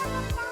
Bye.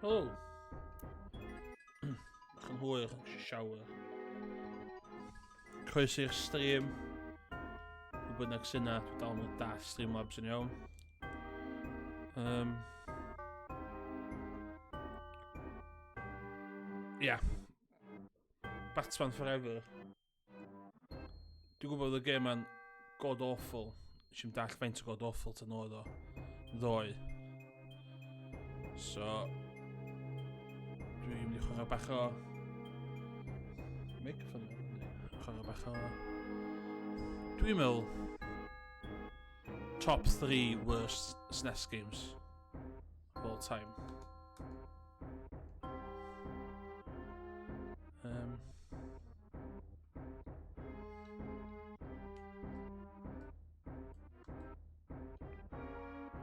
Helo. Bach yn hwyr, eisiau shower. Croeso i'r stream. Pwy bynnag sy'n na, dwi dal yn da Streamlabs yn iawn. Um, yeah. Batman Forever. Dwi'n gwybod y gêm ma'n god awful. Nes i'm dall faint o god awful tan oedd o ddoe. So, dwi'n mynd i chwarae bach o microphone. Chwarae bach o... Dwi'n meddwl top 3 worst SNES games of all time.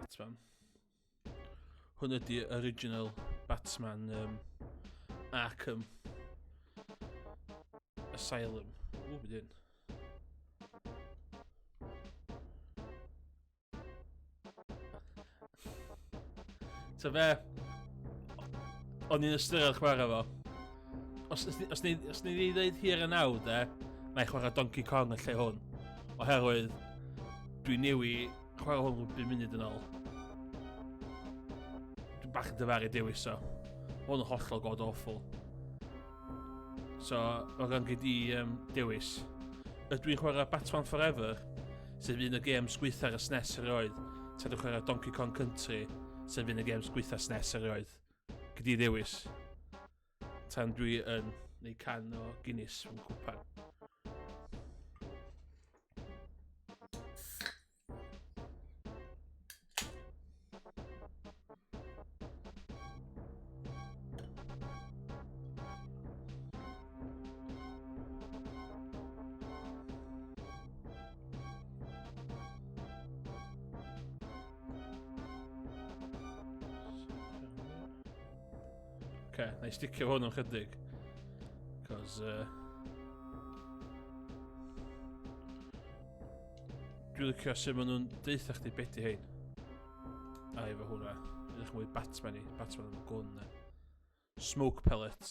Batman. Hwn ydy original Batman Arkham Asylum. Ww, beth hyn? Ta fe, o'n i'n ystyried chwarae fo. Os, os, os, ni, os ni ddeud hir yn awr, de, na i chwarae Donkey Kong yn lle hwn. Oherwydd, dwi'n newi chwarae hwn rhyw 5 munud yn ôl. Dwi'n bach yn dyfaru dewis o. Hwn yn hollol god awful. So, o ran gyd i dewis. Ydw i'n chwarae Batman Forever, sef un o games gweitha ar y SNES erioed, ta dwi'n chwarae Donkey Kong Country, sef un o games gweitha SNES erioed. Gyd i ddewis. Tan dwi yn neu can o Guinness mewn cwpan. Okay, na i sticio hwn am chydig. Cos, Dwi'n licio sut maen nhw'n deutha chdi beth di hein. A efo hwnna. Edrych mwy Batman i. Batman efo gwn na. Smoke pellets.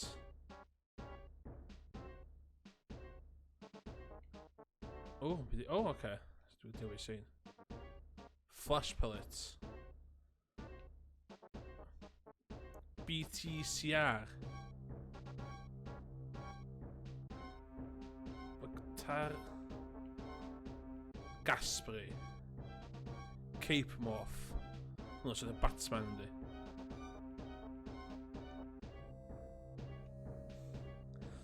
O, oh, oh, oce. Okay. Dwi'n dewis ein. Flash pellets. BTCR. Bugtar. Gaspray. Cape Morph. Hwnnw sydd y Batman yndi.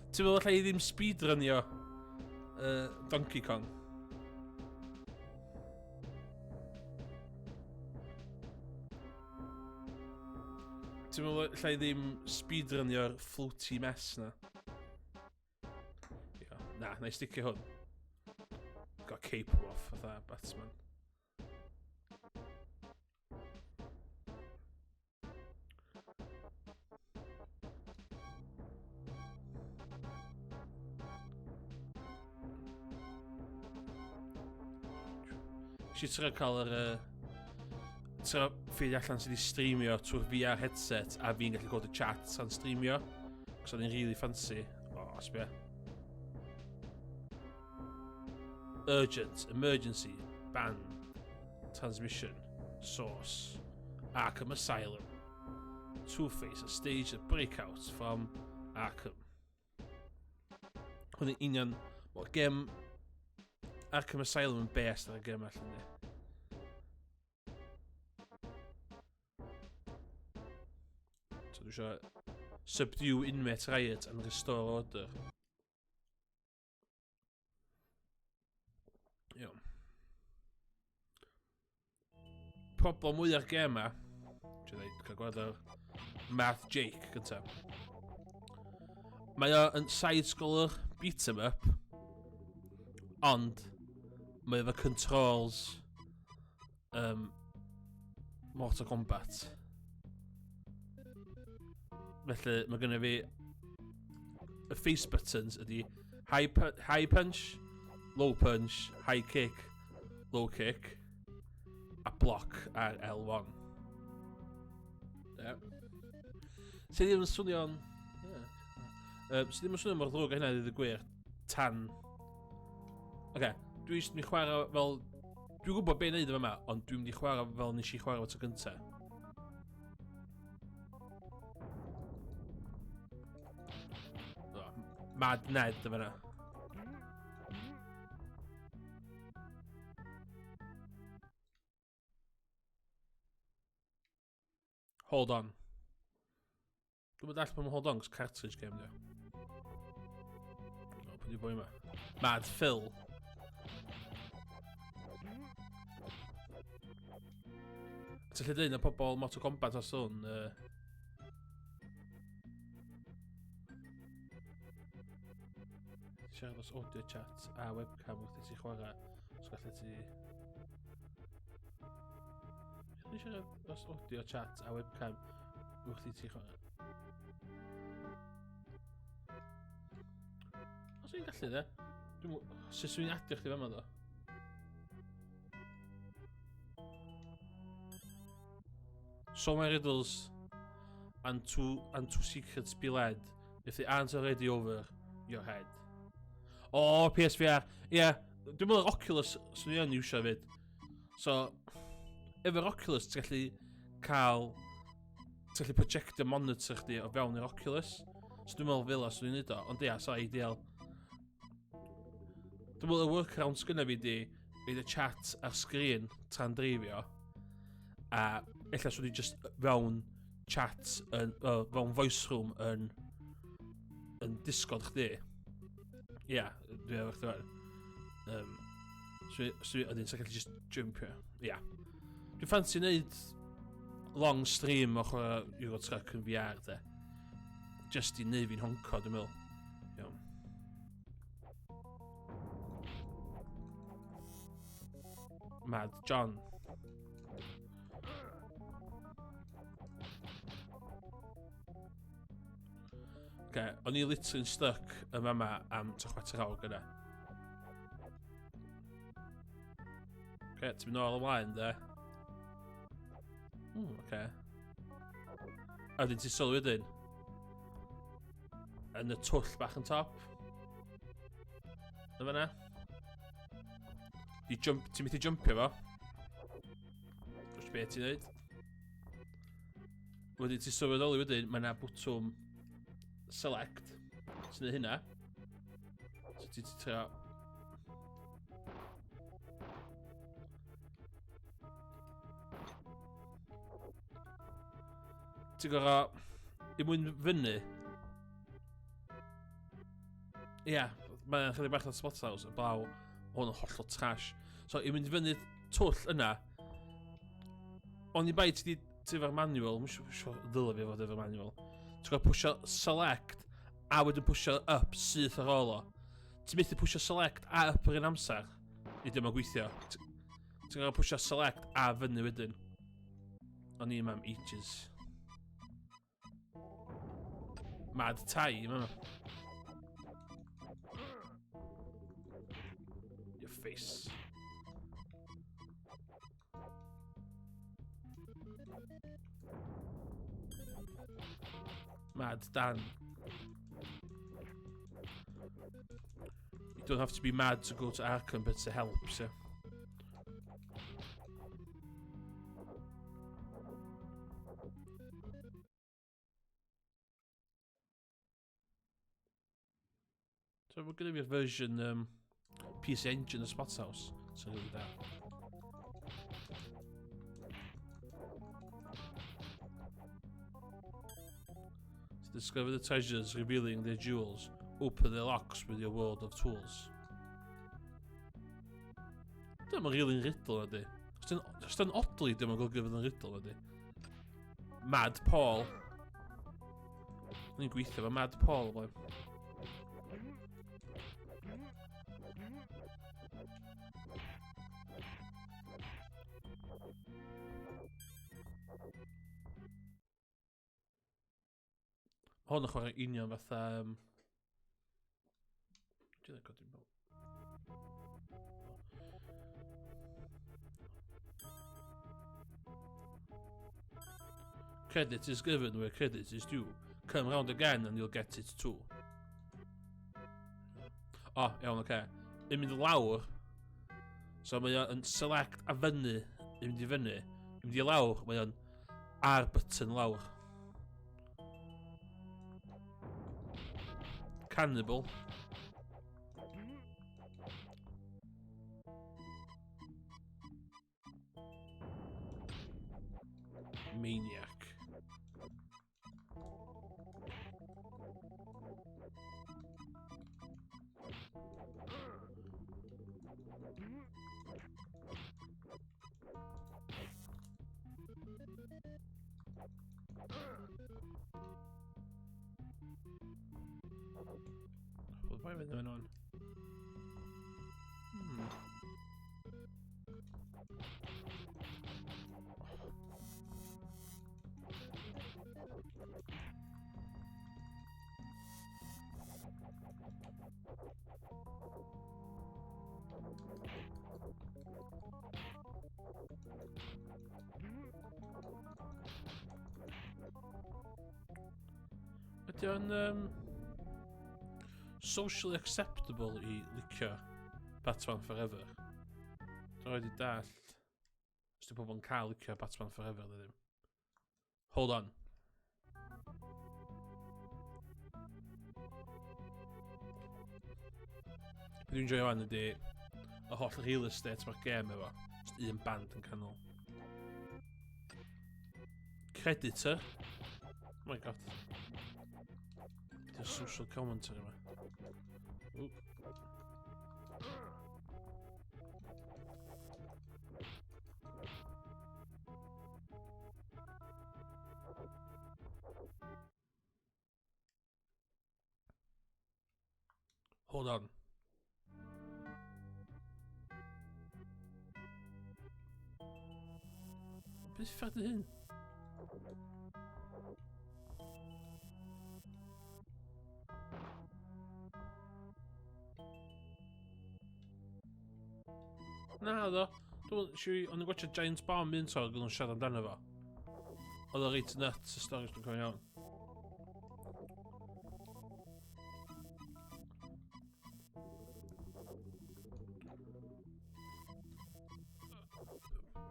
Ti'n meddwl allai i ddim speedrunio Donkey Kong? Ti'n meddwl allai ddim speedrunio'r floaty mess na? Ia, na, na i sticio hwn. Got cape off, fatha Batman. Nes i trio cael yr... Trio ffeindio allan sydd wedi streamio trwy'r VR headset a fi'n gallu gweld y chat sa'n streamio. Cos o'n i'n really fancy. O, oh, sbia. Urgent, emergency, ban, transmission, source, Arkham Asylum. Two-Face has staged a breakout from Arkham. Hwn yn union... Wel, gem Arkham Asylum yn best ar y gem allan ni. So dwi eisiau subdue inmate riot and restore order. Iawn. Problem mwy'r gêm ma, dwi'n dweud, cael gweld ar Math Jake gyntaf. Mae o yn side-scroller beat 'em up, ond mae efo controls Mortal Kombat. Felly mae gennym fi y face buttons ydy high punch, low punch, high kick, low kick, a block ar L1. Yeah. Sydd ddim yn swnio'n... Yeah. Sydd ddim yn swnio mor ddrwg a hynna i ddweud y gwir, tan... Oce, okay, dwi eisiau mynd i chwarae fel... Dwi'n gwybod beth i wneud efo yma, ond dwi'n mynd i chwarae fel nes i chwarae fo tro gyntaf. Oh, Mad Ned efo yna. Hold on. Dwi'n mynd all pan hold on, cos cartridge game di. O, pwy di boi yma? Mad Phil. Ti'n lle dweud na pobl Mortal Kombat os hwn? Siarad os audio chat a webcam wrth i ti chwarae. Os gallu ti... Dwi'n siarad dros audio chat a webcam wrth i ti chwarae. Os i'n gallu de? Dwi'n... Sut dwi'n adio chdi fama ddo? So my riddles and two secrets be led if they aren't already over your head. O, oh, PSVR. Ie, yeah, dwi'n meddwl Oculus swn i yn iwsio fyd. So, efo'r Oculus, ti'n gallu cael... Ti'n gallu projectio monitor chdi o fewn i'r Oculus. So dwi'n meddwl fel swn i'n neud o, ond ia, so ideal. Dwi'n meddwl y workaround sgynna fi di, bydd y chat ar sgrin tra'n dreifio, a ella swn i just fewn chat, yn, fewn voice room yn, yn Discord chdi. Ia, yeah, dwi efo chdi fan. So, so, ydyn, sa'n gallu just jumpio. Ia. Yeah. Dwi'n ffansi wneud long stream o chwarae Euro Truck yn VR, de. Just i neud fi'n honco, dwi'n meddwl. Iawn. Mad John. Okay, o'n i literally'n stuck yn fama am ta chwarter awr gyda. Okay, ti'n mynd nôl ymlaen, de. Okay. A wedyn ti'n sylwi wedyn. Yn y twll bach yn top. Yn fanna. Ti'n methu jumpio fo. Gwrs be ti'n neud. Wedyn ti'n sylweddoli wedyn, mae yna bwtwm select. Ti'n neud hynna. So ti'n trio... Ti'n gorau... I mwyn fyny... Ia, yeah, mae'n chydig bach o spot house, y blaw, hwn yn hollol trash. So, i mynd fyny twll yna, ond i bai ti di ti efo'r manual, mae'n siŵr ddylai fi fod efo'r manual. Ti'n gorau pwysio select a wedyn pwysio up syth ar ôl o. Ti'n methu pwysio select a up yr un amser i ddim yn gweithio. Ti'n gorau pwysio select a fyny wedyn. O'n i yma am ages. Mad Tai, yma. Your face. Mad Dan. You don't have to be mad to go to Arkham, but it helps, yeah. So we're going to be a version PC Engine y Spot House. So really da. To discover the treasures revealing their jewels, open the locks with your world of tools. Dyma really'n riddle ydy. Os dy'n odli, dyma'n golygu fydd yn riddle ydy. Mad Paul. Ni'n gweithio efo Mad Paul, boi. Hwn yn chwarae union fatha... Dwi'n codi mewn. Credit is given where credit is due. Come round again and you'll get it too. O, oh, iawn, oce. Okay. Yn mynd lawr. So mae o'n select a fyny. Yn mynd i fyny. Yn mynd i lawr, mae o'n R button lawr. Cannibal. Maniac. Wel, mae'n mynd yn o'n. Ydy o'n um, socially acceptable i licio Batman Forever? Dwi'n rhaid i dall os di pobl yn cael licio Batman Forever neu ddim. Hold on. Be dwi'n joio wan ydy y holl real estate mae'r gêm efo. Just un band yn canol. Creditor. Oh my god. Beth yw'r social commentary yma? Ooh. Hold on. Beth ffaith ydy hyn? Na, ddo. Dwi'n siŵr, o'n i'n gwachio Giant Bomb un tro, ac o'n siarad amdano fo. Oedd o reit nuts y stori, os dwi'n cofio'n iawn.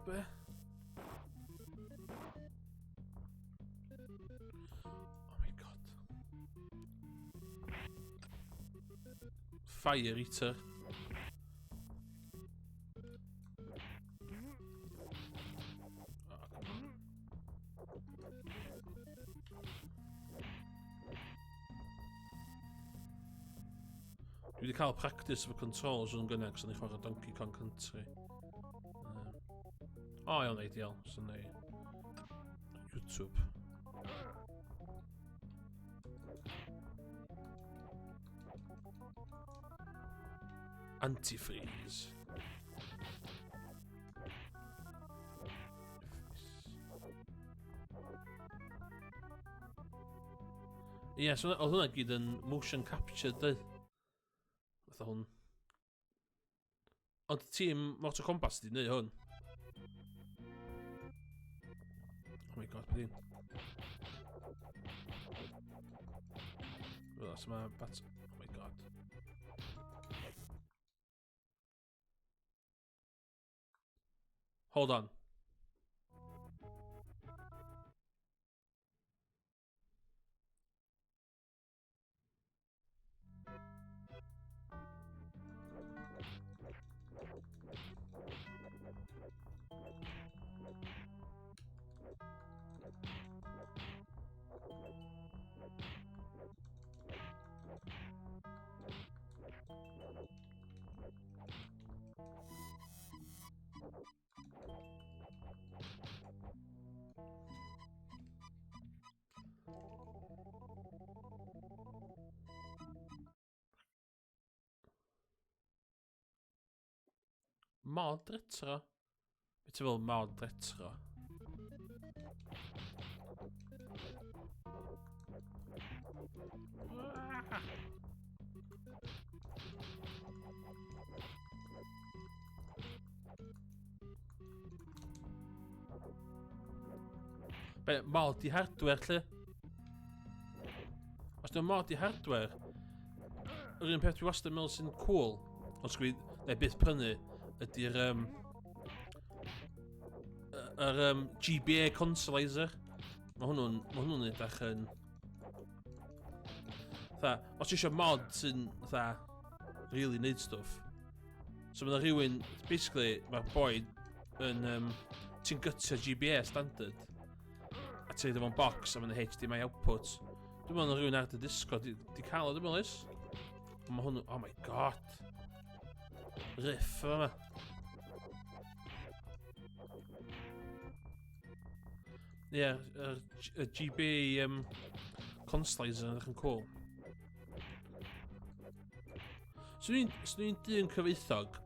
Be? Oh my god. Fire Eater. Dwi wedi cael practice efo controls yn gynnau, cos o'n i chwarae Donkey Kong Country. Um, o, oh, iawn, ideal. So neu YouTube. Antifreeze. Ie, yeah, so oedd hwnna gyd yn motion capture, dweud. Fatha hwn. Ond tîm Mortal Kombat sydd wedi gwneud hwn. Oh my god, beth un? Wel, so mae bat... Oh my god. Hold on. Mod retro? Be ti'n fel mod retro? Ah! Be, mod i hardware, lle? Os dwi'n mod i hardware, yr un peth dwi wastad yn meddwl sy'n cool, ond sgwi, neu byth prynu, ydy'r um, yr um, GBA consolizer. Mae hwnnw'n ma hwnnw'n edrych yn... Fatha, os ti eisiau mod sy'n, fatha, really neud stwff. So mae rhywun, basically, mae'r boi yn, um, ti'n gytio GBA standard, a ti'n rhaid efo'n box a mae'n HDMI output. Dwi'n meddwl rhywun ar dy Discord di, di cael o, dwi'n meddwl, oes? Mae hwnnw, oh my god. Riff yma. Ie, yeah, y GBA um, consolizer yn edrych yn cool. Swn i'n swn i'n dyn cyfoethog,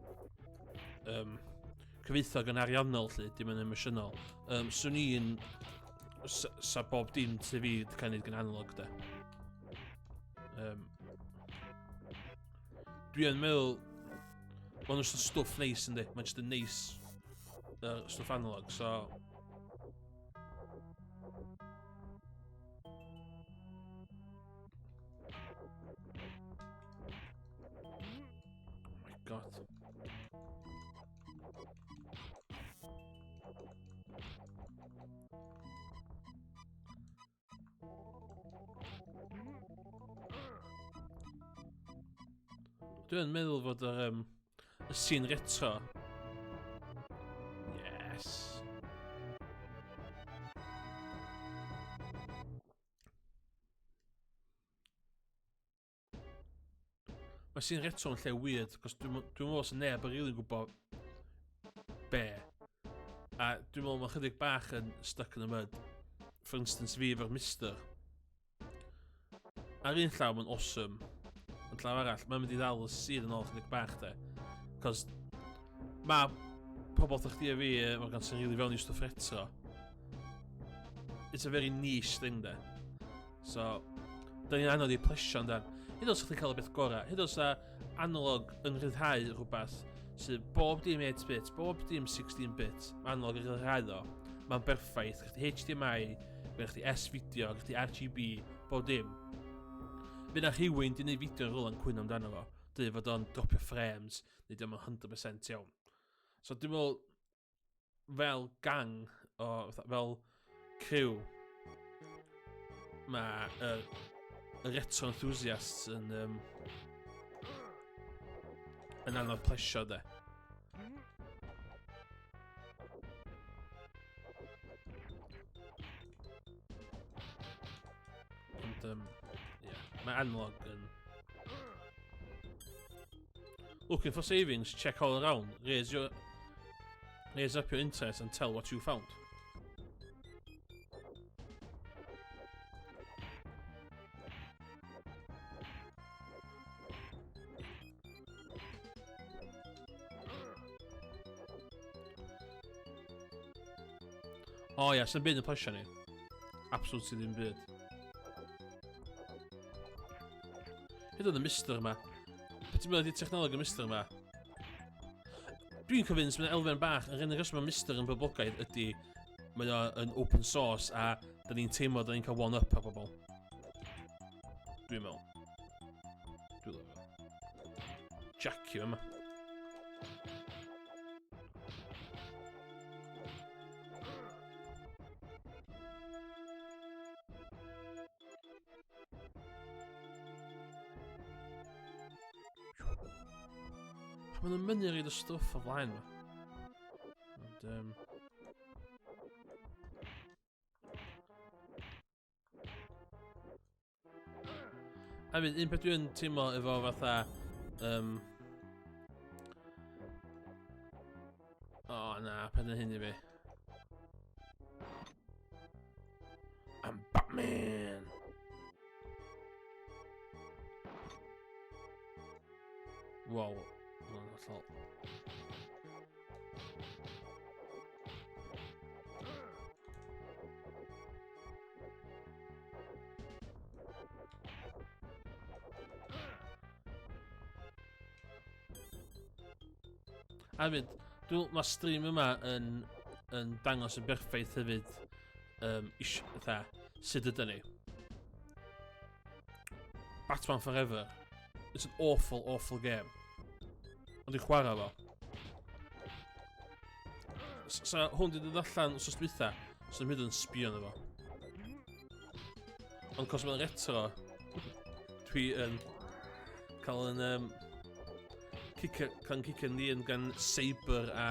um, cyfoethog yn ariannol lle, dim yn emosiynol. Um, swn i'n, sa, sa bob dim tu fi wedi cael ei wneud gan analog de. Um, dwi yn meddwl, mae'n just yn stwff neis yndi, mae'n just yn neis uh, stwff analog, so god. Dwi'n meddwl fod yr, um, y scene retro. Yes. Mae sy'n retro yn lle weird, cos dwi'n dwi meddwl sy'n neb yn rili'n gwybod be. A dwi'n meddwl mae chydig bach yn stuck in the mud. For instance, fi efo'r Mister. Ar un llaw mae'n awesome, ond llaw arall mae'n mynd i ddal y sir yn ôl chydig bach de. Cos mae pobl fatha chdi a fi, Morgan, sy'n rili fewn i stwff retro. It's a very niche thing de. So, da ni'n anodd i plesio yndan. Hyd os chdi'n cael y beth gorau, hyd os analog yn rhyddhau rhywbeth sydd bob dim 8-bit, bob dim 16-bit, mae analog yn rhyddhau o. Mae'n berffaith, chdi HDMI, mae chdi S-video, chdi RGB, bob dim. Fydd na rhywun di wneud fideo yn rhywle yn cwyno amdano fo, dweud fod o'n dropio frames, neu dim yn 100% iawn. So dwi'n meddwl, fel gang, o, fel criw, mae y, y retro enthusiasts yn, um, yn anodd plesio, de. Ond, um, yeah, mae analog yn... Looking for savings, check all around. Raise your... Raise up your interest and tell what you found. O oh, ia, sy'n byd yn plesio ni. Absolutely ddim byd. Hyd yn y mister yma. Be ti'n meddwl ydi technoleg y mister yma? Dwi'n convinced mae'n elfen bach, yr unig reswm mae mister yn boblogaidd ydy mae o yn open source a da ni'n teimlo da ni'n cael one-up ar bobl. Dwi'n meddwl. Dwi'n lyfio. Jackie yma. Pan maen nhw'n mynnu reid y stwff o flaen ma. Ond, um... Hefyd, un peth dwi'n teimlo efo fatha... Um... O, oh, na, pen yn hyn i fi. I'm Batman! Wow, hwnna'n hollol. A hefyd, dwi'n mae stream yma yn, yn dangos yn berffaith hefyd um, is, fatha, sut ydyn ni. Batman Forever. It's an awful, awful game. Ond dwi'n chwarae fo. Sa hwn di dod allan wrth dwytha, so ddim hyd yn sbio arno fo. Ond cos mae'n retro, dwi yn cael yn um, cicio, cael yn cicio ni yn gan Saber a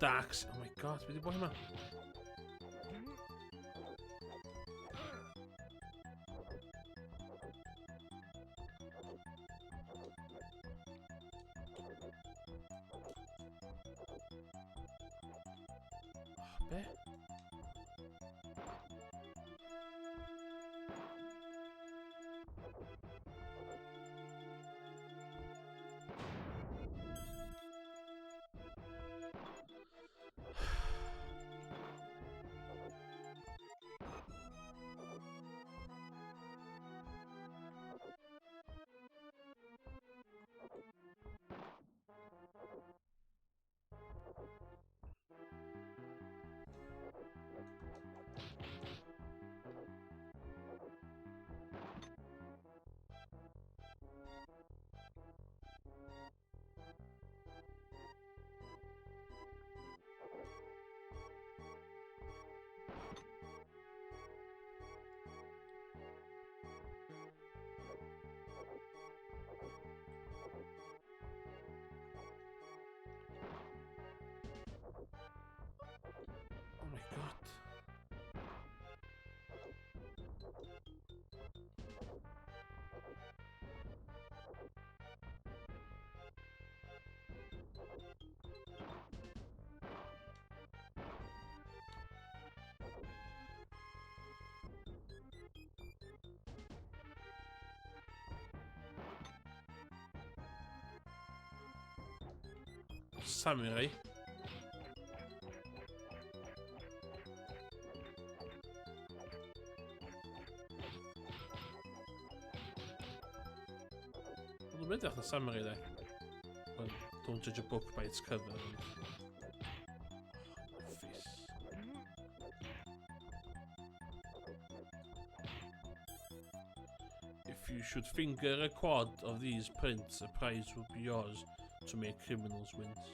Darks. Oh my god, beth di bod yma? Oh, be? samurai. Ond dwi'n edrych fatha samurai, de. Well, don't judge a book by its cover. Face. If you should finger a quad of these prints, a prize will be yours to make criminals wince.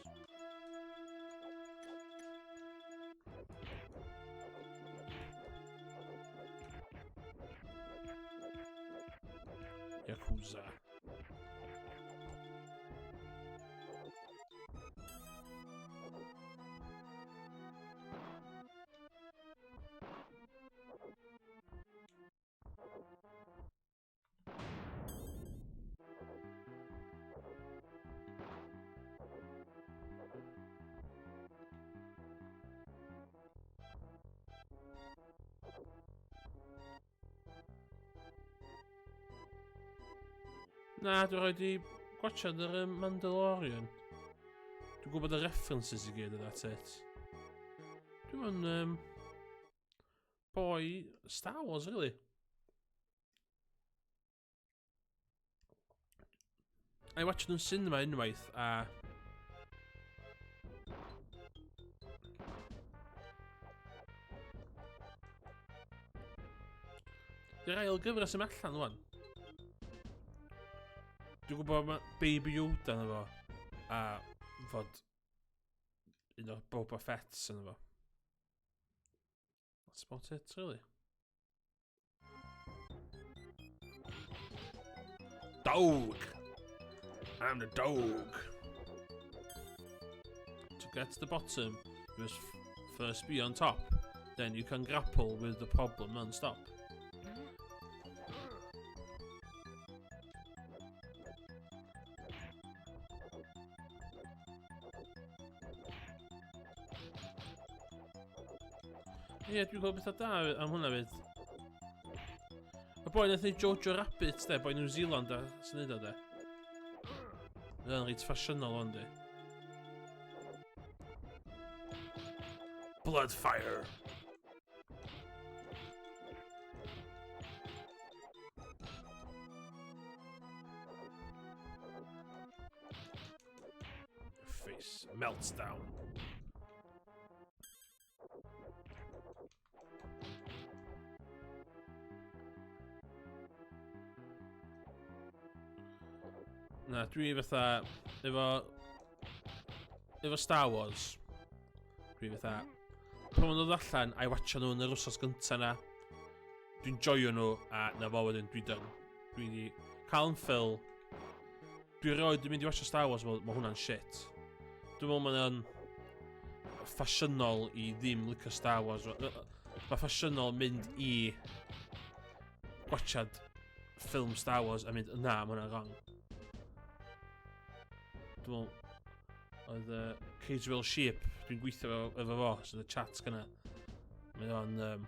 Yakuza. Na, dwi'n rhaid i gwachod yr um, Mandalorian. Dwi'n gwybod y references i gyd, and that's it. Dwi'n mynd... Um, boi Star Wars, really. I watched nhw'n cinema unwaith, a... Dy'r ail gyfres yma allan, wan. Dwi'n gwybod mae Baby Yoda yna fo, a fod un o'r Boba Fett's yna fo. That's about it, really. Dog! I'm the dog! To get to the bottom, you must first be on top. Then you can grapple with the problem non-stop. Ie, yeah, dwi'n gweld bethau da am hwnna fyd. Y boi nath ni Jojo Rabbit, de, boi New Zealand a sy'n neud o, de. Mae'n reit ffasiynol o'n di. Bloodfire! Face melts down. Na, dwi fatha, efo, efo Star Wars, dwi fatha, pan maen nhw'n dod allan, a'i watcha nhw yn yr wsos gynta na, dwi'n joio nhw, a na fo wedyn, dwi done. Dwi di cael yn ffil, Dwi erioed wedi mynd i watcha Star Wars, mae hwnna'n shit. Dwi'n meddwl mae'n ffasiynol i ddim licio Star Wars. Mae ffasiynol mynd i gwachad ffilm Star Wars a mynd, na, mae hwnna'n wrong. Dwi'n meddwl, oedd uh, Cage Sheep, dwi'n gweithio efo, efo fo, sydd y chat gyna. Mae o'n... Um,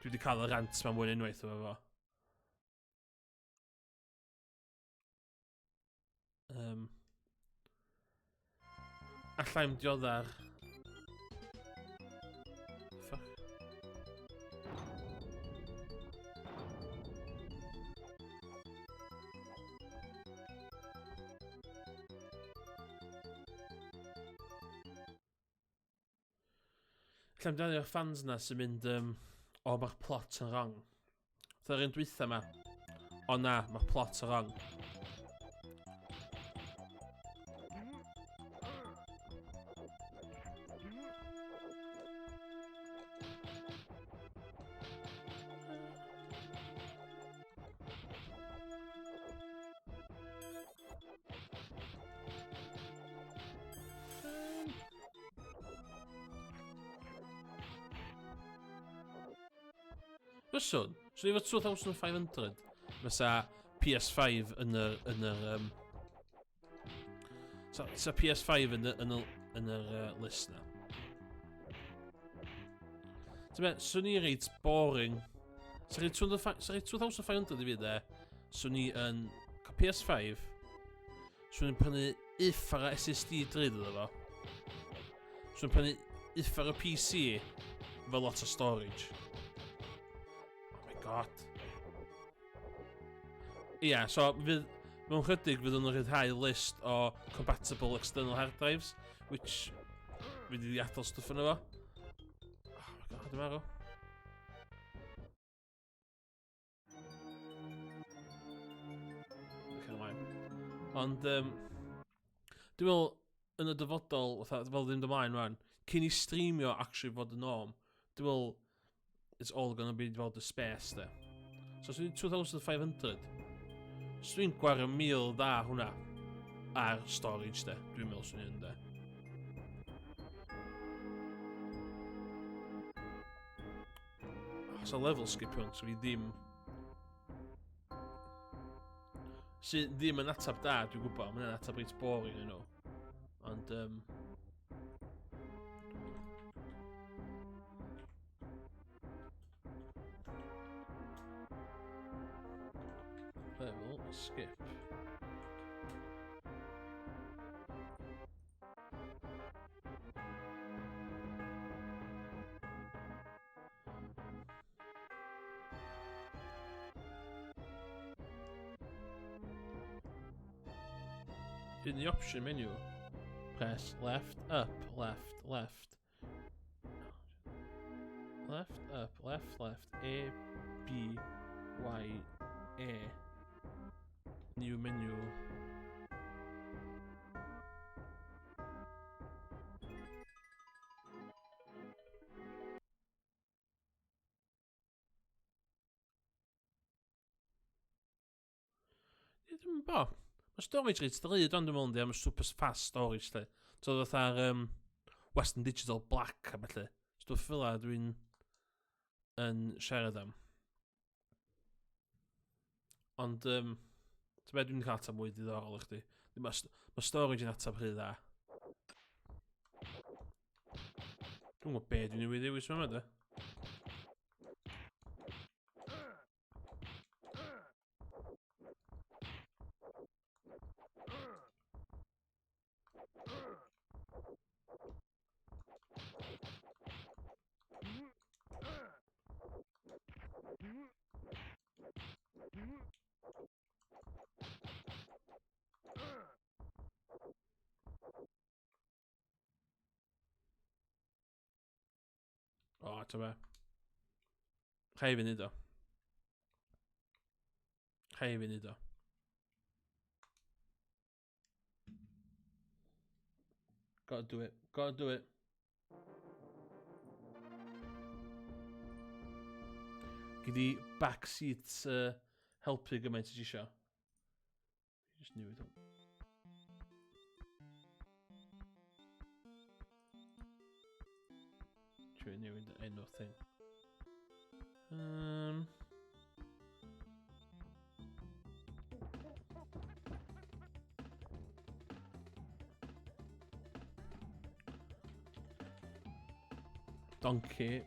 dwi wedi cael y rant ma'n mwy unwaith efo fo. Um, allai'm dioddar. Fuck. Allai'm dioddar fans na sy'n mynd, um, o, oh, mae'r plot yn wrong. Fatha'r un dwytha ma. O na, mae'r plot yn wrong. Fyswn. Swn i fod 2500. Fysa PS5 yn yr... Yn yr um, sa, sa PS5 yn y, yn y, yn yr uh, list na. Ti'n be, swn i reit boring. Sa reit 2500 i fi de, swn i yn cael PS5, swn i'n prynu uffar o SSD drud iddo fo. Swn i'n prynu uffar o PC efo lot o storage. Oh my god. Ia, yeah, so fydd, mewn chydig fydd nhw'n rhyddhau list o compatible external hard drives, which fydd i adael stwff yna fo. Oh my god, dwi'n marw. Ond, dwi'n meddwl, yn y dyfodol, fatha, fel ddim ymlaen rwan, cyn i streamio actually fod y norm, dwi'n meddwl, it's all gonna be about the space, de. So, os dwi'n 2500, so dwi'n gwario 1000 dda hwnna ar storage, de. Dwi'n meddwl swn i'n, de. Oh, so level skip hwn, so fi ddim... Sydd ddim yn atab da, dwi'n gwybod. Mae'n atab reit boring, you know. Ond, Level skip. In the option menu, press left, up, left, left. Left, up, left, left, A, B, Y, A. New menu. Dwi'n bo. Mae storage reit ddrud ond dwi'n meddwl yndi, am y super fast storage lle. So fatha'r Western Digital Black a felly. Stwff fel la dwi'n yn siarad am. Ond, ti'n beth, dwi'n cael ateb mwy diddorol i chdi. Mae ma storage yn ateb rhy dda. Dwi'n gwybod be dwi'n newid ddewis yma, de. O, ta be. Rhaid fi wneud o. Rhaid fi wneud o. Gotta do it. Gotta do it. Gyd i backseat helpu gymaint ti isio. Just newid hwn. Trio newid enw thing. Donkey.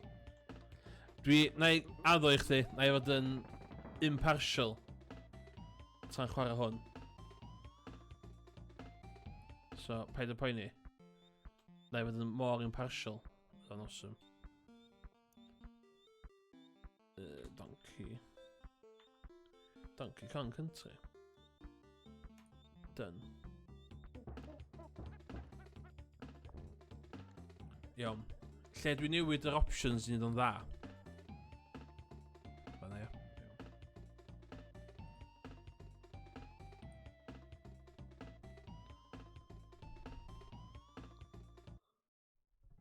Dwi, na i addo i chdi, na i fod yn impartial tra'n chwarae hwn. So, paid â poeni. Na i fod yn mor impartial. That's awesome. Donkey. Donkey Kong Country. Done. Iawn. Lle dwi'n newid yr options i wneud o'n dda? Fanna, ia.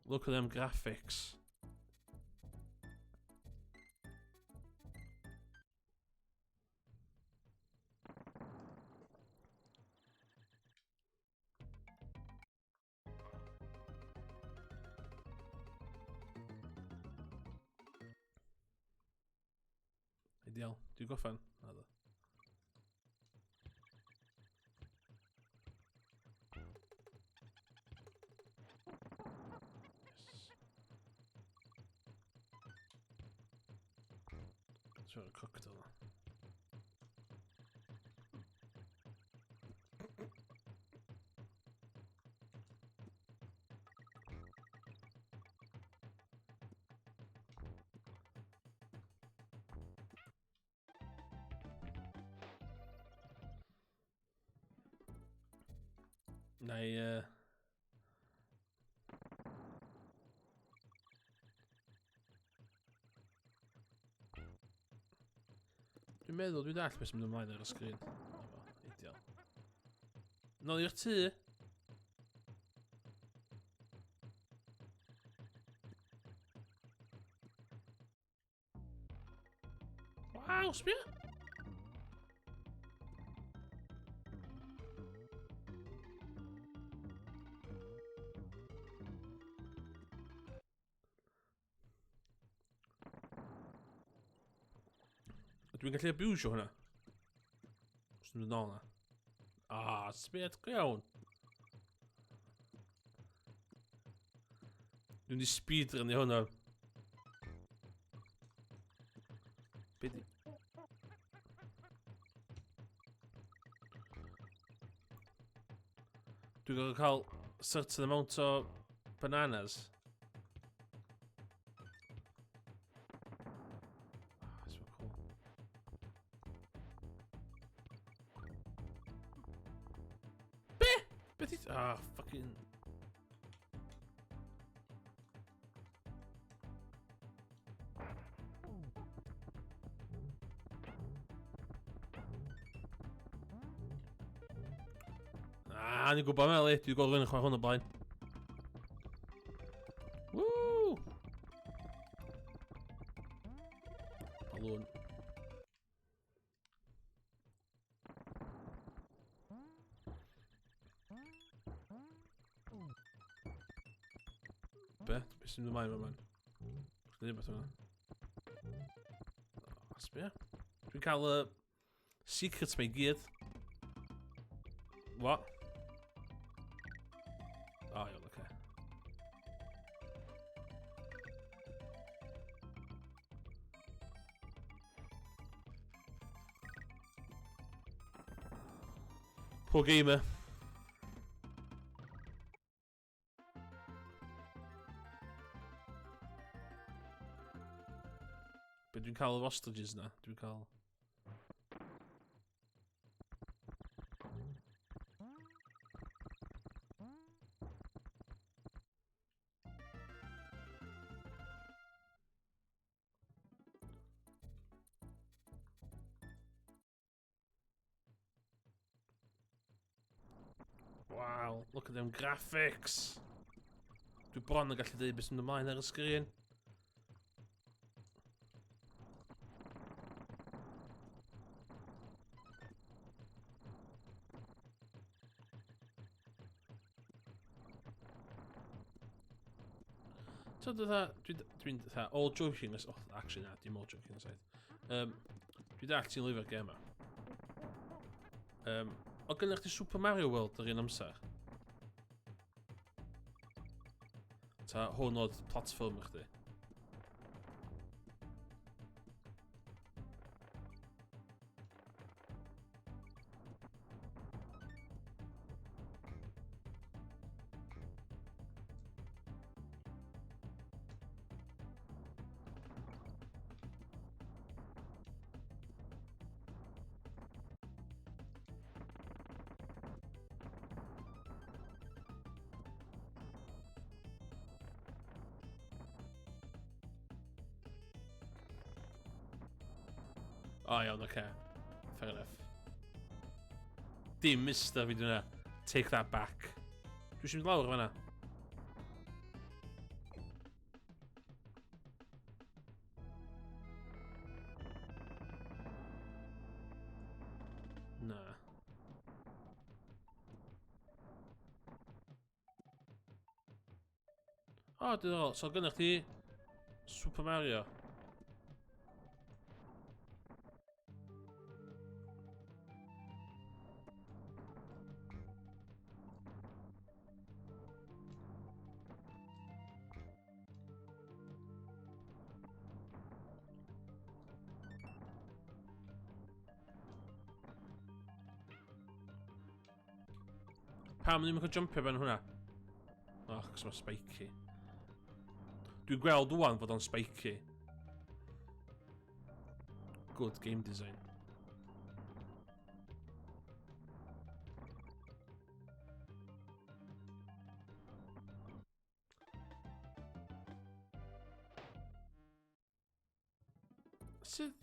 Look at them graphics. Ideal. Dwi'n goffan? Na ddo. Yes. Sort of cocktail. Na i... Uh... Dwi'n meddwl dwi'n dall beth sy'n mynd ymlaen ar y sgrin. Ideal. Nôl i'r tŷ. Waw, sbio! Dwi'n gallu abusio hwnna. Os dwi'n mynd nôl na. Ah, sbio go iawn. Dwi'n di speedrunio hwnna. Be di... Dwi'n gorfod cael certain amount o bananas. Ah, so cool. Be? Beth i... Ah, fucking... Ah, ni'n gwybod Meli, dwi'n gweld rhywun yn chwarae hwn o blaen. Woo! Balloon. Be? Be sy'n mynd ymlaen fan Gwneud beth yna. Sbia. Dwi'n cael y secrets mae gyd. What? Oh, iawn, oce. Okay. Poor gamer. Be dwi'n cael yr ostriches na? Dwi'n cael... Wow, look at them graphics! Dwi bron yn gallu dweud beth sy'n mynd ymlaen ar y sgrin. So, dwi dwi'n dwi dda, all joking aside, oh, actually na, dim all joking aside. Um, dwi dall ti'n lyfio'r gêm yma. Um, o gynnwch chdi Super Mario World yr un amser? Ta hwn oedd platform i chdi? O, oh, iawn, oce. Okay. Fair enough. Dim mister fi dyna. Take that back. Dwi eisiau mynd lawr fan'na. Na. O, oh, diddorol. So, gynnwch chi Super Mario. Pam ddim yn cael jumpio ben hwnna? Och, cos mae'n spiky. Dwi'n gweld wwan fod o'n spiky. Good game design. Sut...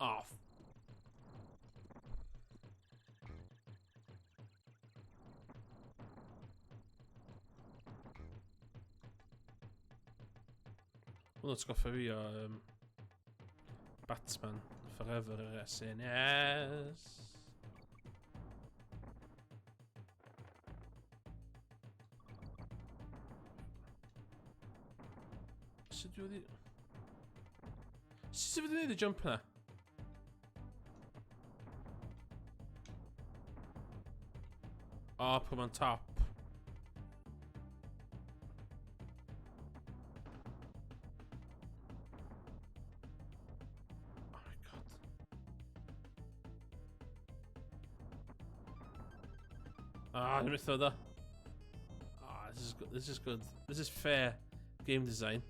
Off. Hwnnw'n atgoffa fi o um, Batman Forever yr SNS. Sut dwi wedi... Sut dwi wedi gwneud y jump na? O, oh, put on top. Oh my god. Ah, dwi'n methu da. Ah, this is good. This is good. This is fair game design.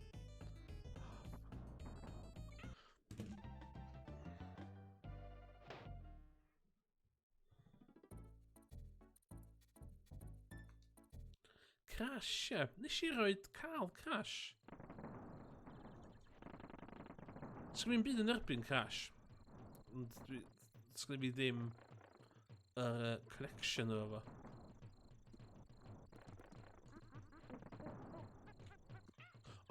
Crash, ie. Nes i roed cael crash. Sgwn i'n byd yn erbyn crash. Ond dwi... Sgwn i fi ddim yr uh, connection efo fo.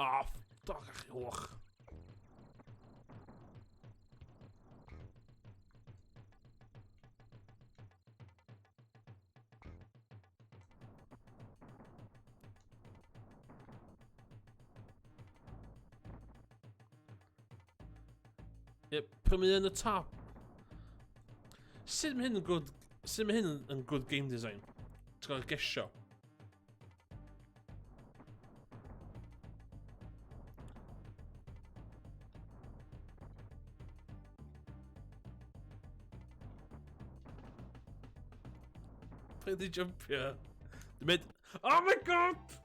Ah, oh, dog ach, och. Yep, put me in the top. Sut mae hyn yn good... Sut mae hyn yn good game design? Ti'n gael gesio. Paid di jumpio. Dwi'n mynd... Oh my god!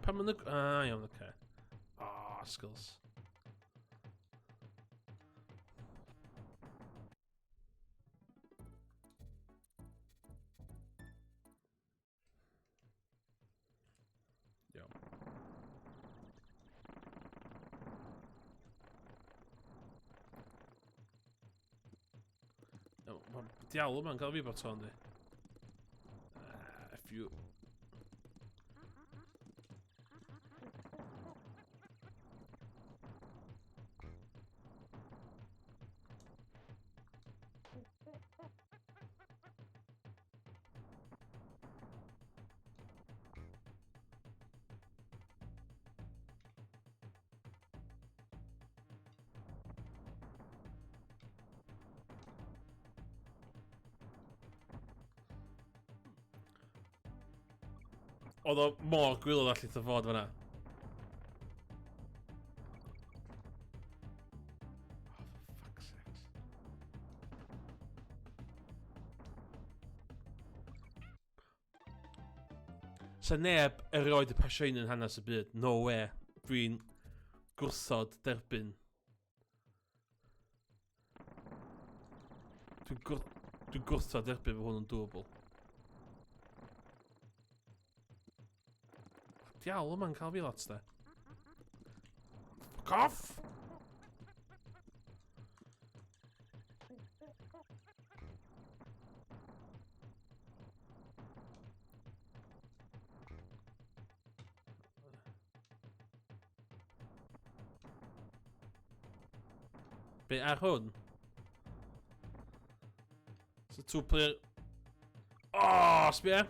Pan ma'n... Ah, iawn, oce. Okay. Ah, oh, skills. Iawn. Iawn, mae diawl yma'n cael fi bod to, yndi? If you... Oedd o mor gwylod allu fod fan'na. Oh, for fuck's sakes. Sa neb erioed y pasio un yn hanes y byd. No way. Dwi'n gwrthod derbyn. Dwi'n gwr dwi gwrthod derbyn fod hwn yn doable. Diawl yma'n cael fi lot de. Fuck off! Be ar hwn? So two player... Oh, sbia!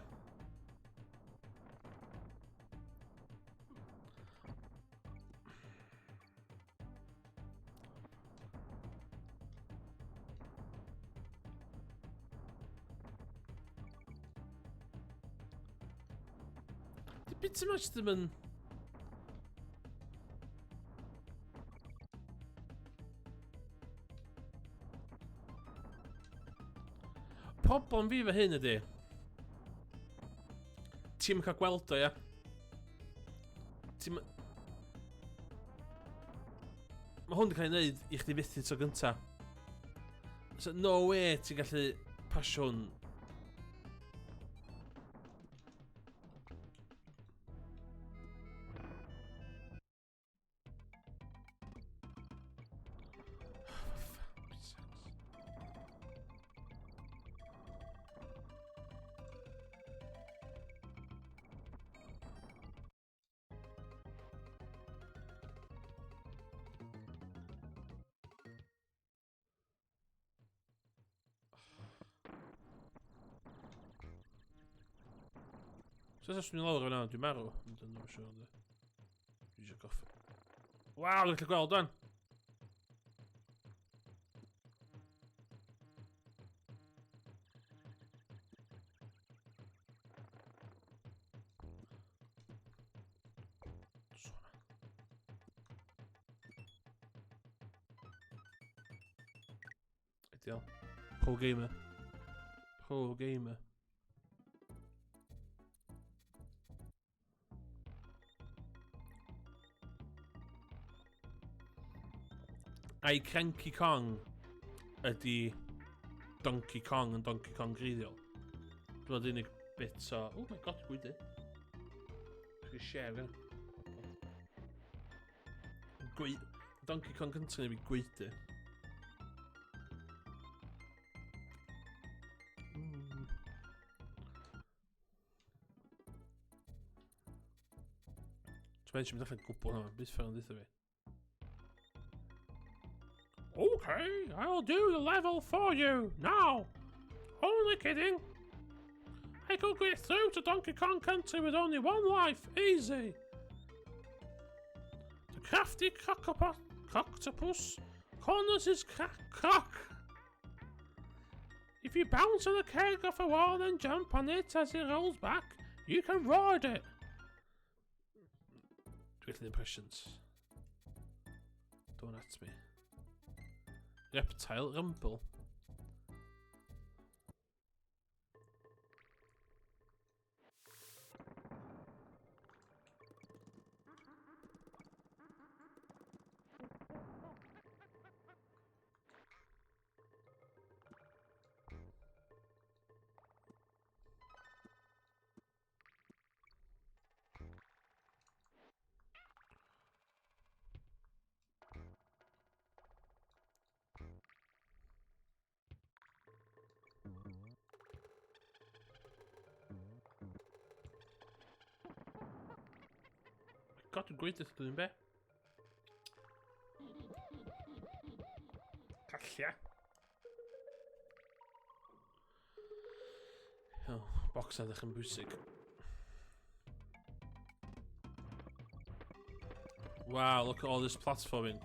bit yma jyst ddim yn... Problem fi fy hyn ydy... Ti'n cael gweld o, ia? Ti'n... Mae hwn wedi cael ei wneud i chdi fethu tro gynta. So, no way ti'n gallu pasio hwn. So os dwi'n lawr yna, dwi'n marw. Ond dwi'n ddim siŵr, ynddo. Dwi eisiau goffa. Waw, dwi'n gallu gweld o'n! Ideal. Pro gamer. Pro gamer. Ai Cranky Kong ydy Donkey Kong yn Donkey Kong greiddiol. Dwi'n meddwl unig bit o... Oh my god, gwydy. Dwi'n share gan. Gwy... Donkey Kong Country neu fi gwydy. Ti'n mynd allan gwbl hwnna, byth ffordd yn dweud fi. Okay, I'll do the level for you now. Only kidding. I could get through to Donkey Kong Country with only one life, easy. The crafty cocktopus corners his croc. If you bounce on a keg off a wall and jump on it as it rolls back, you can ride it. Dwi'n gallu impressions. Don't at me. Reptile Rumble. God, dwi'n gweud wrth dwi'n be. Callia. Oh, box edrych yn bwysig. Wow, look at all this platforming.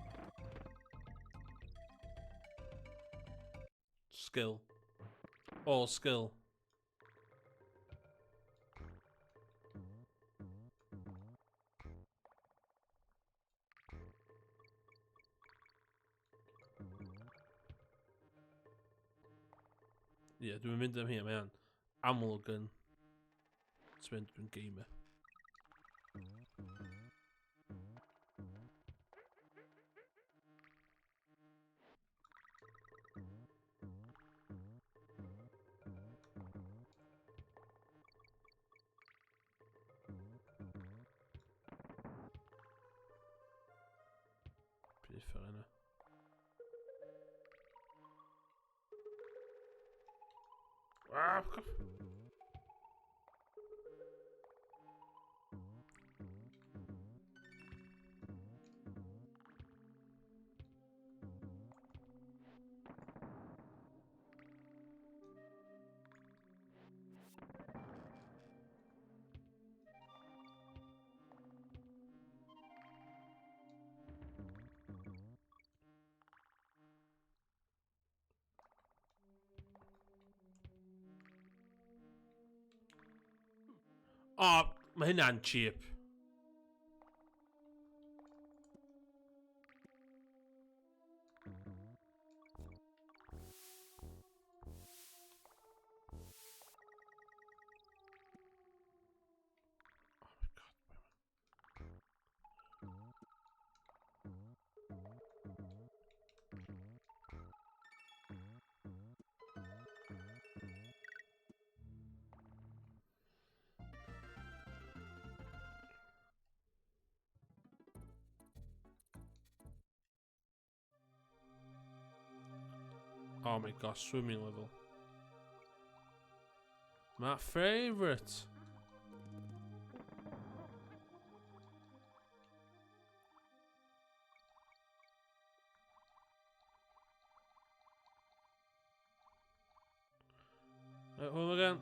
Skill. All skill. Ie, yeah, dwi'n mynd am hyn, mae o'n amlwg yn... Ti'n mynd, dwi'n gamer. Beth yna. Ah, fuck off. O, Mae hynna'n cheap. Oh my god, Oh my gosh, swimming level. My favourite. Right, hwyl again.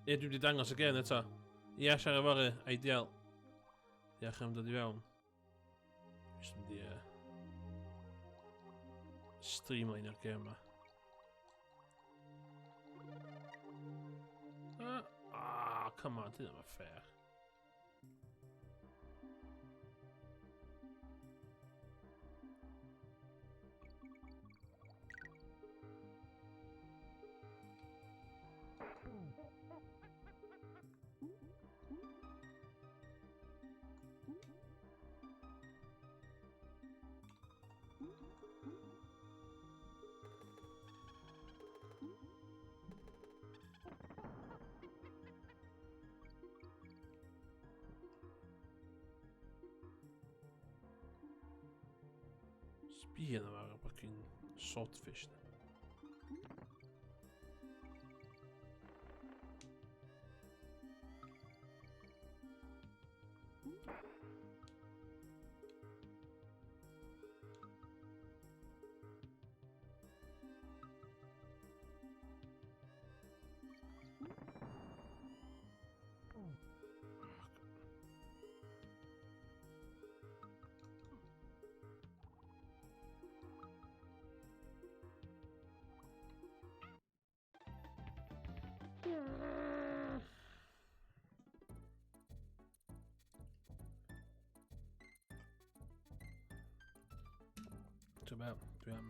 Ie, dwi wedi dangos y gen eto. Ie, siarad fory, ideal. Diolch am dod i fewn. Jyst mynd i streamline o'r gêm yma. Ah, come on, dyn nhw'n fair. Sbia yna ar y fucking swordfish na. Ti'n be, dwi am...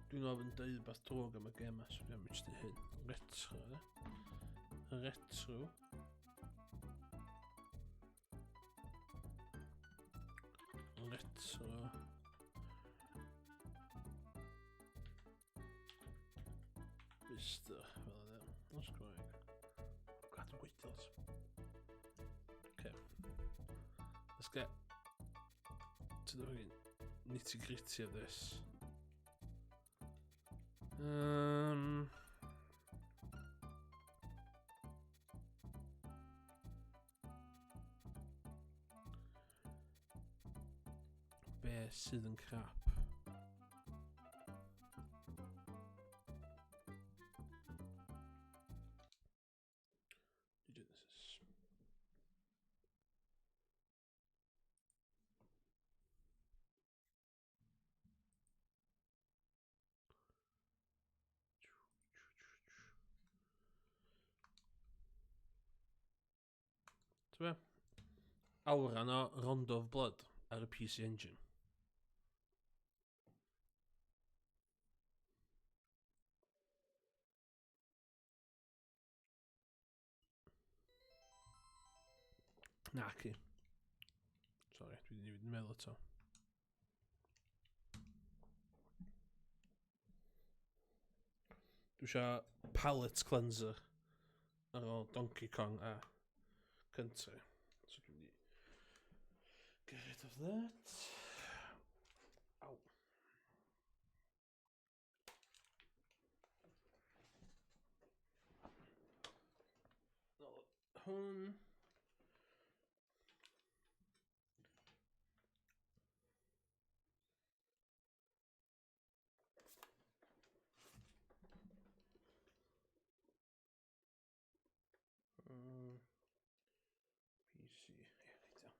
Dwi'n ofyn deud beth drwg am y gem so dwi'n mynd i hyn. Retro, e? Retro. Retro. Mister, fel yna. That's Cymraeg. God, dwi'n gweithio. Okay. Let's get to the fucking nitty gritty of this. Be sydd yn crap? Genesis. Ti'n be? Awran o Rondo of Blood ar y PC Engine. Naci. Sorry, dwi wedi newid yn meddwl eto. Dwi eisiau palette cleanser ar ôl Donkey Kong a Country. So dwi'n mynd i get rid of that. Ow. Hwn. PC, ie, reit iawn.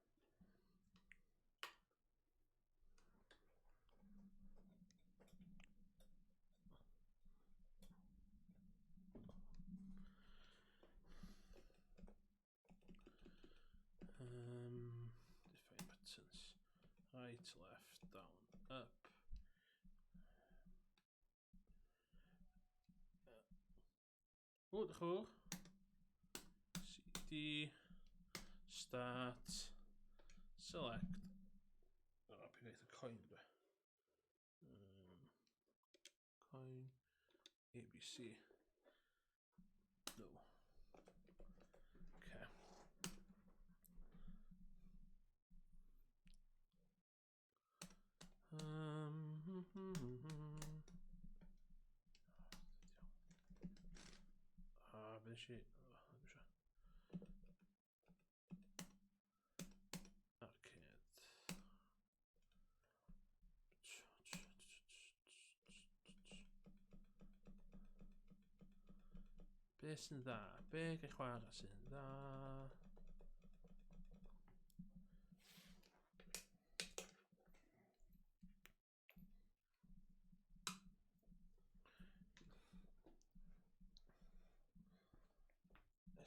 O, diolch yn fawr. CD, start, select. O, pyn eith y coin, dwi. Coin, ABC. No. Okay. A, be nes i... Arcade. Be sy'n dda? Be gael chwarae sy'n dda?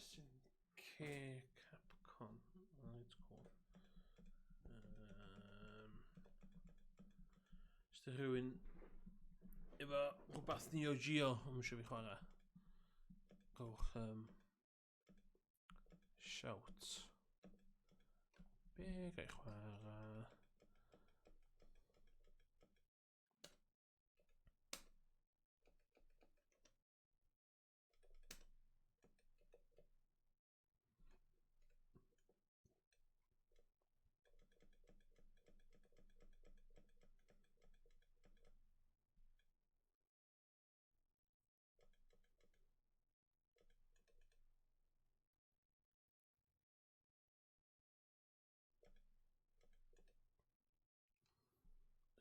SNK Capcom. Oh, it's cool. Os di rhywun efo rhywbeth Neo Geo yn eisiau fi chwarae, gowch shout. Be ga i chwarae?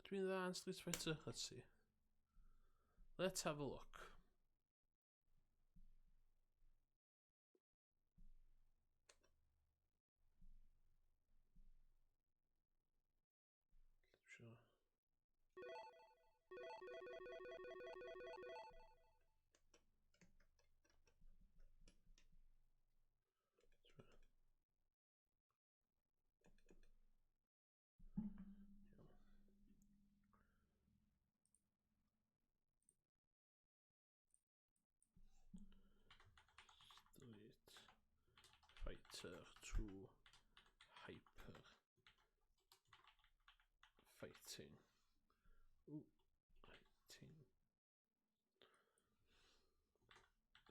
Ydw i'n dda yn Street Fighter? Let's see. Let's have a look. Sure. Street Fighter 2 Hyper Fighting. Ooh, fighting.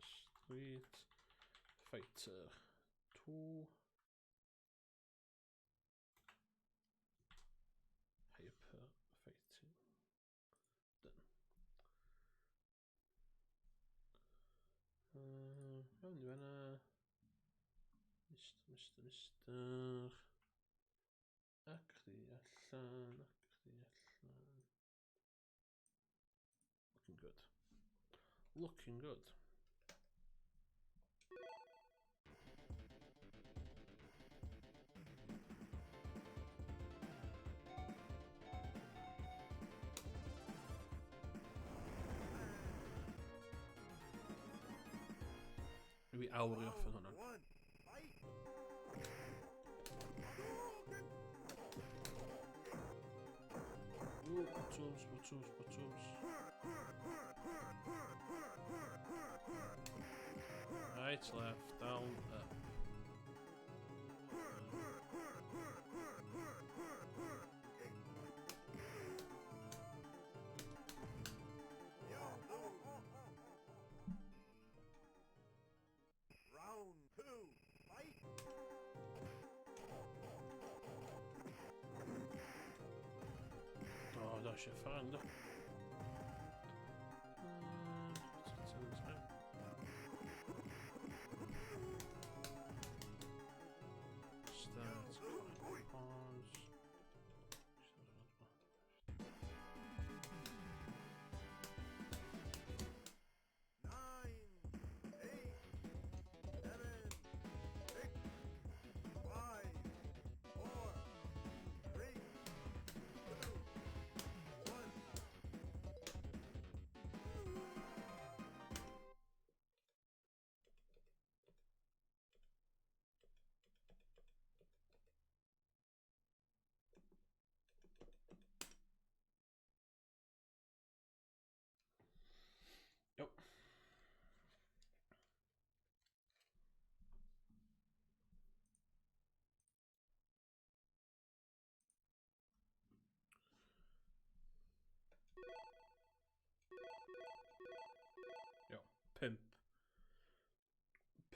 Street Fighter 2 Hyper Fighting. Done. Iawn i fanna. Mr, Mr, Mr. Ac chdi allan, ac chdi allan. Looking good. Looking good. Dwi awr i orffen hwnna. Ooh, buttons, buttons, buttons. Right, left, down, up. Round two, fight! O, da eisiau ffran, do. Start, pause. 9, 8, 7, 6, 5, 4, 3, 2, 1.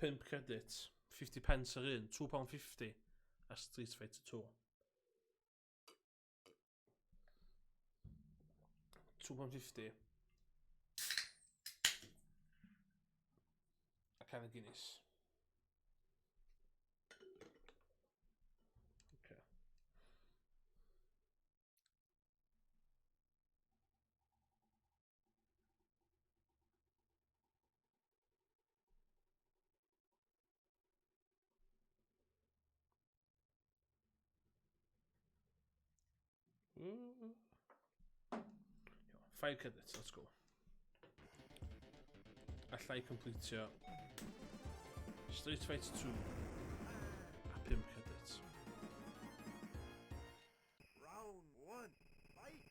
5 credit, 50 pence ar un, £2.50 a Street Fighter 2. £2.50 a can of Guinness. Okay. Ooh. 5 credits, let's go. Alla i completio Street Fighter 2 a 5 credits. Round one, fight!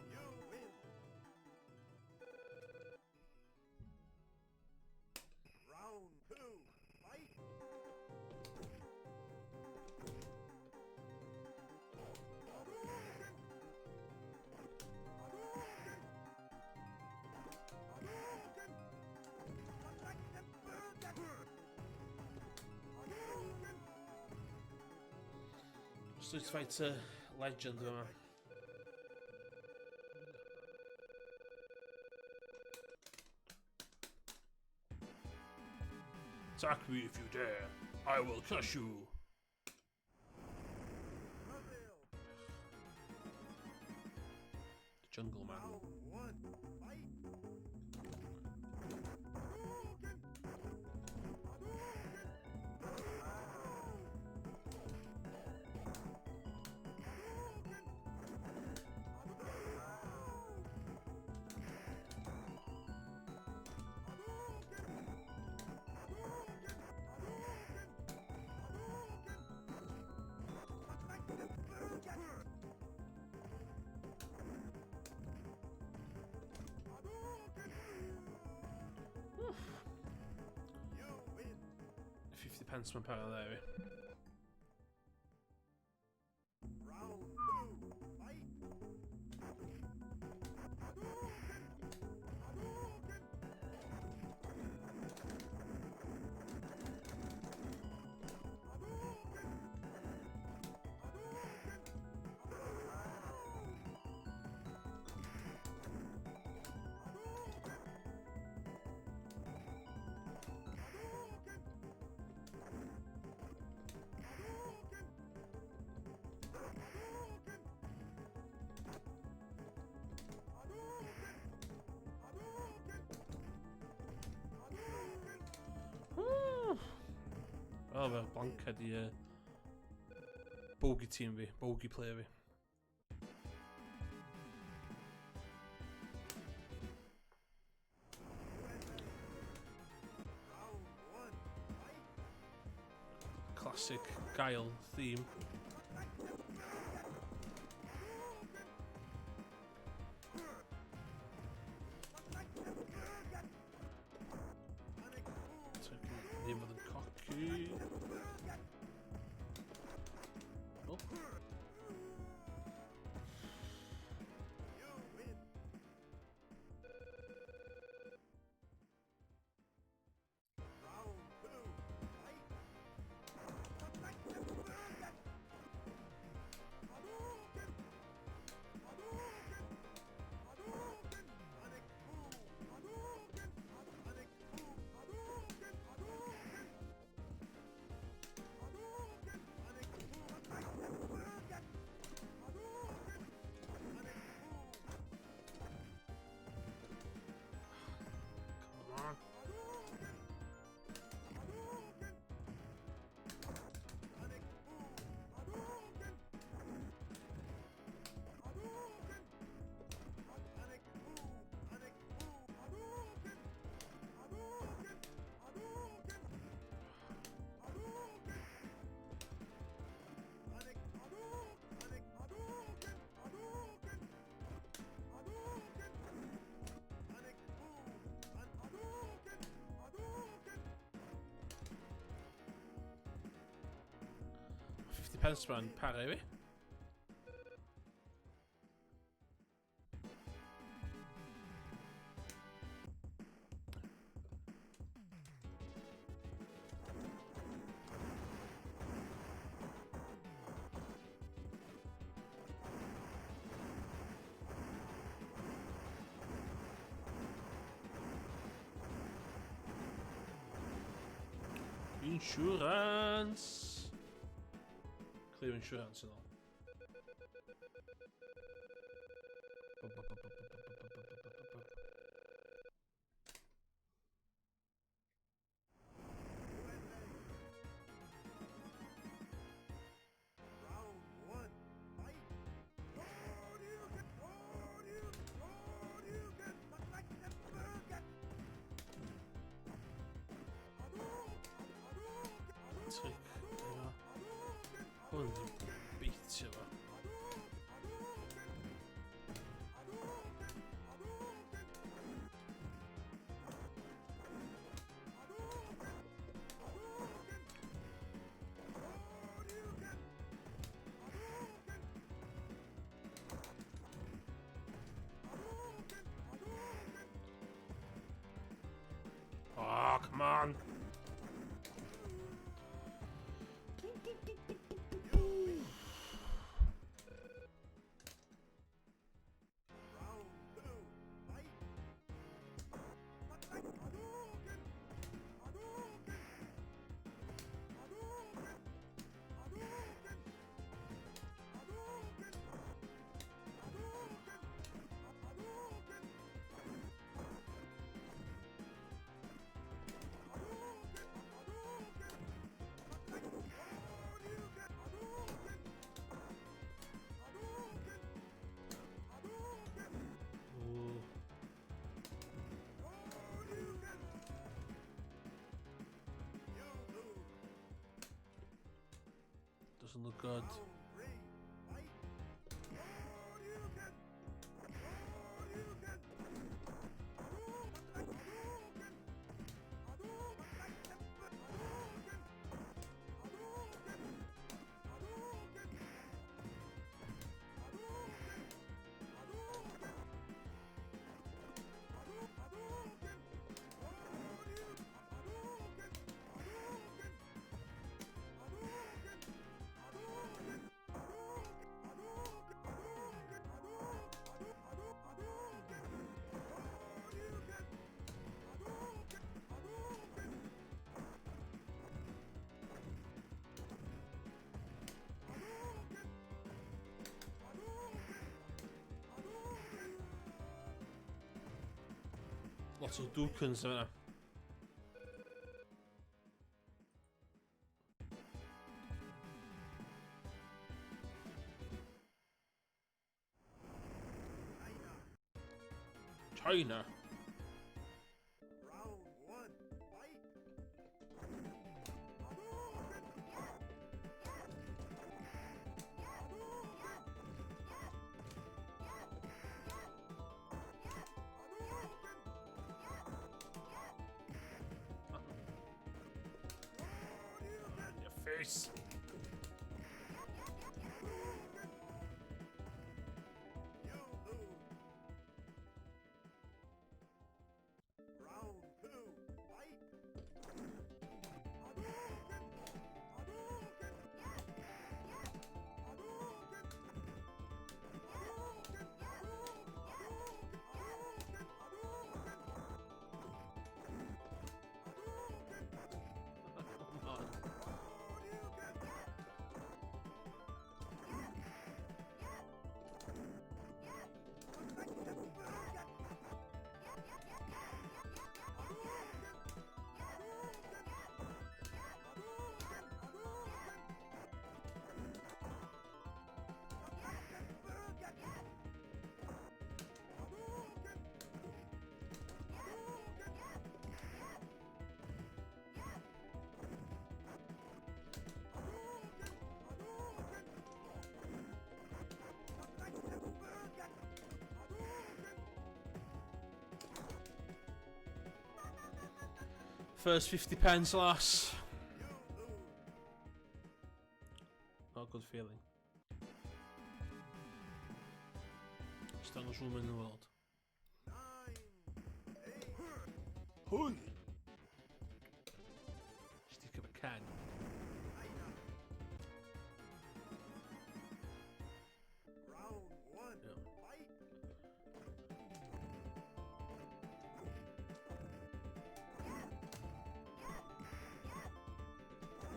You win. Round two, fight! Street Fighter Legend yma. Attack me if you dare. I will crush you. Prevail. The Jungle Man. Round one, fight! You win. 50 pence mae'n para there. Round two, fight! O, fel blanced i bogey team fi, bogey player fi. Round one, fight! Classic Guile theme. Turkey ddim fod yn cocky. Oh. You win. Round two, fight! pence ma'n para i fi. Insurance! Clear insurance yn ôl. Tric. Hwn yn beitio fo. Oh, come on! Doesn't look good. Lot o dwcans yna. China. Round one, fight. In your face. You lose. Round two, fight. Come on. First 50 pence, lass. Not good mushroom in the world. 9, 8. Hwy! Stick of a can. Round 1. Yeah.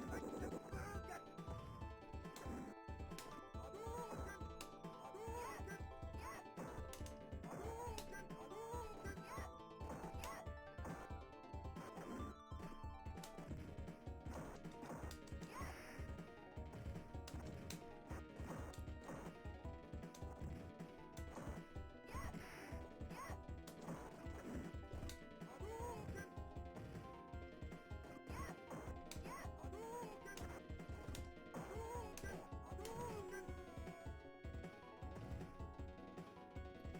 Fight.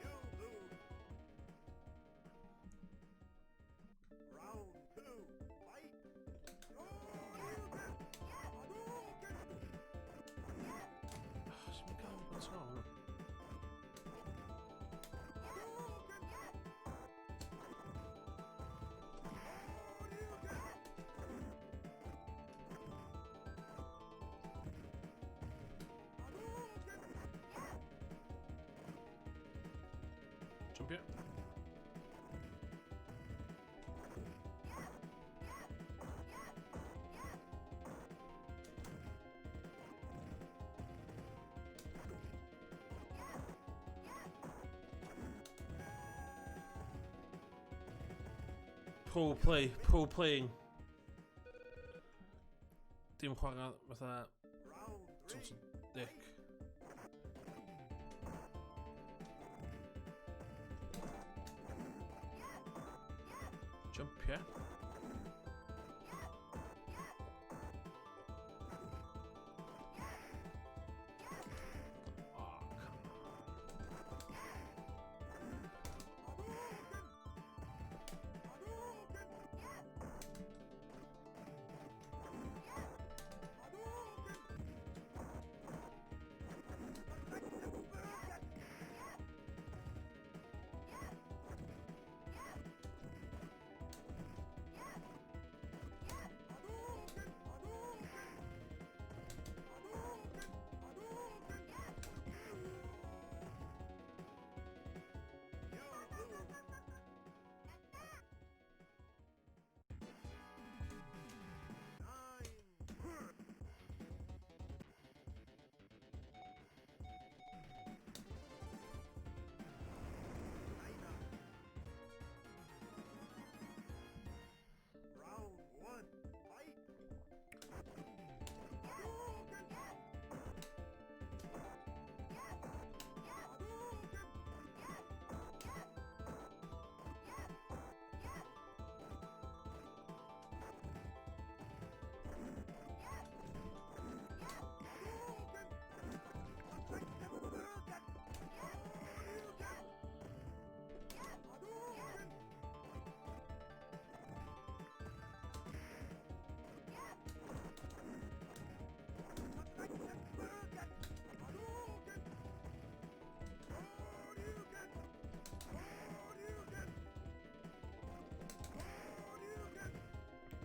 You lose. Round 2. Fight. Oh, sut mae'n gael yn sôn? Jumpio. Pro play, pro playing. Dim chwarae fatha Round 3. total dick. Jumpio. Oh, come on. You lose. 9. Round 1. Fight. Go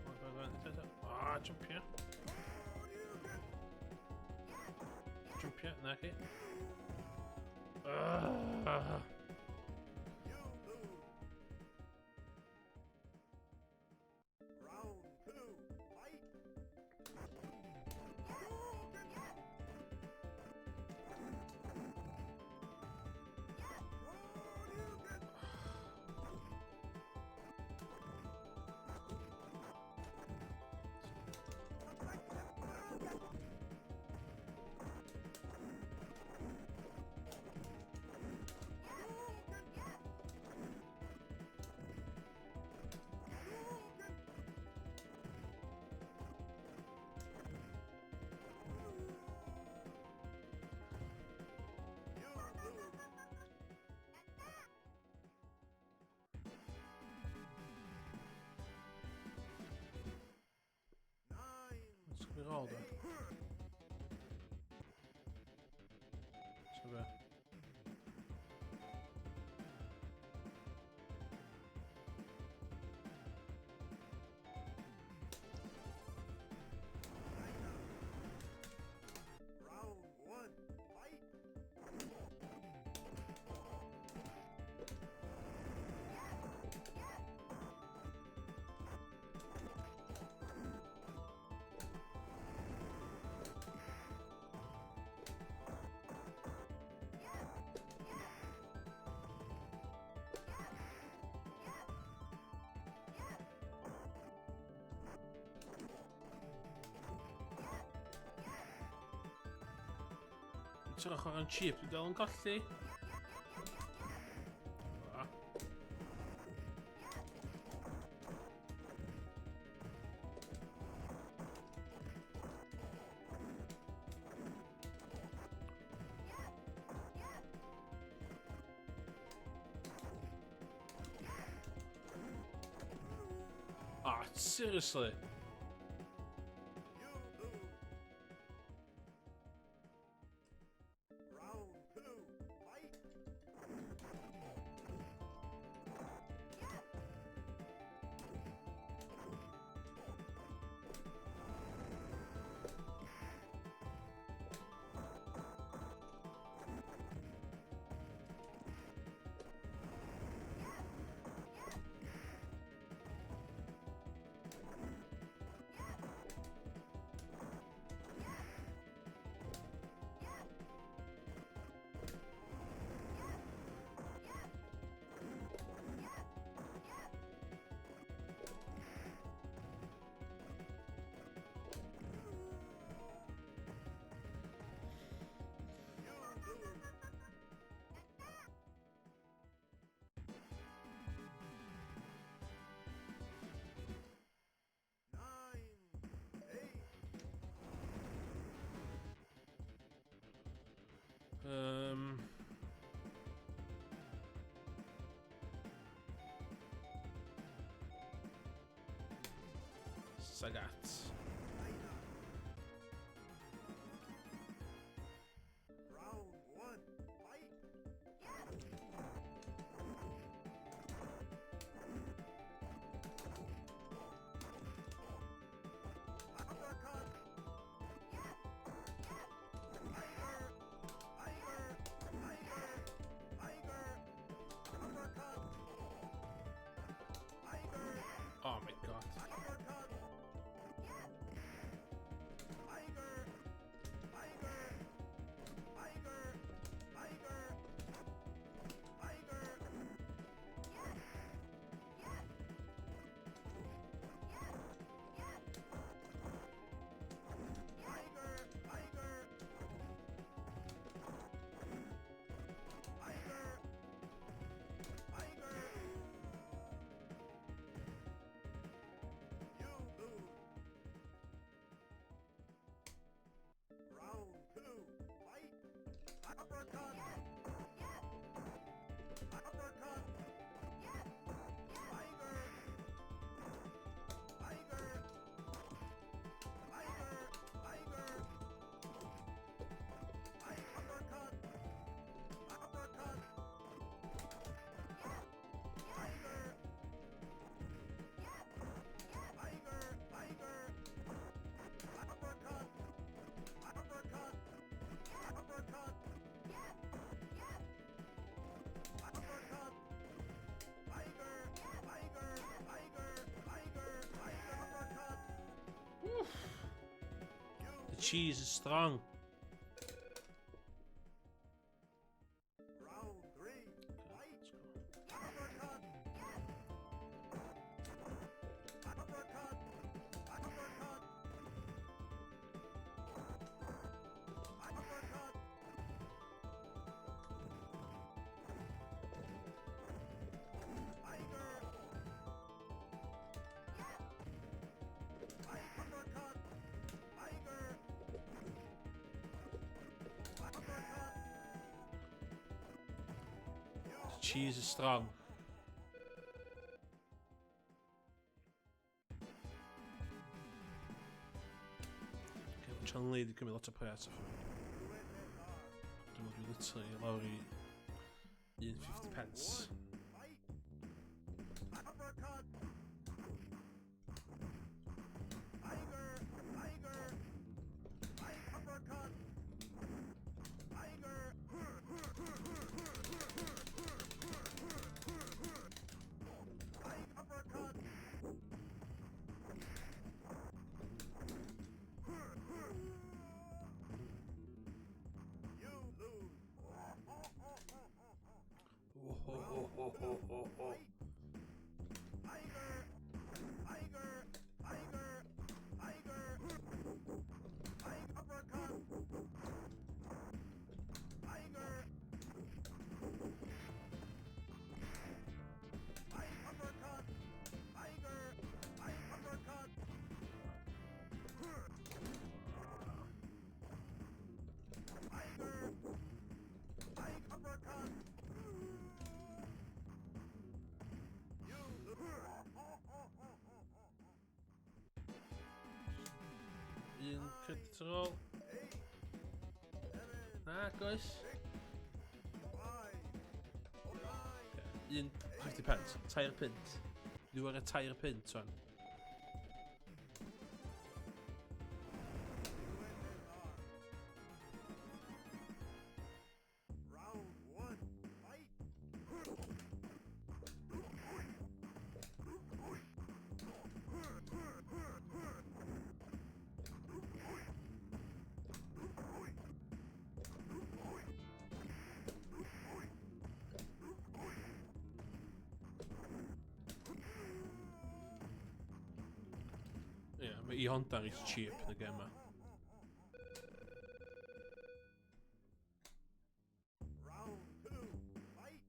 on, go on, go on. Ah, jumpio. Jumpio, na chi. Ah. You lose. Round 2. Fight. Mater o chwarae'n cheap, dwi'n dal yn colli. Ah. Ah, seriously? You lose. Round two. Fight. You lose. 9, 8. Sagat. China. Round 1. Fight. Uppercut. Tiger. Tiger. Tiger. Tiger. Uppercut. Tiger. Oh my god. Uppercut. Tiger. Tiger. Tiger. Tiger. Tiger. Tiger. Tiger. Tiger. Tiger. You lose. Round 2. Fight. Uppercut. Uppercut. Tiger. Tiger. Tiger. Tiger. Tiger. Uppercut. Uppercut. Tiger. Tiger, tiger, uppercut, uppercut, uppercut, uppercut, tiger, tiger, tiger, tiger, tiger, uppercut. Oof. You The cheese is strong. Round 3, Okay, fight, let's go. uppercut, uppercut, uppercut, uppercut. Tiger. Uppercut. Tiger. Uppercut. The cheese is strong. Okay, mae Chun Li wedi cymryd lot o pres off fi. USSR. Dwi'n meddwl dwi literally lawr i 150 pence. Fight. Uppercut. Tiger. Tiger. Tiger. Uppercut. Tiger. Tiger. Uppercut. You lose. Oh, ho, ho, Un credit ar ôl. Na, goes. Okay. Un 50 pence. 3 punt. Dwi ar y 3 punt, wan. Round one, fight! Ie, yeah, mae E-Honda reit cheap yn y gem ma. Round two, fight!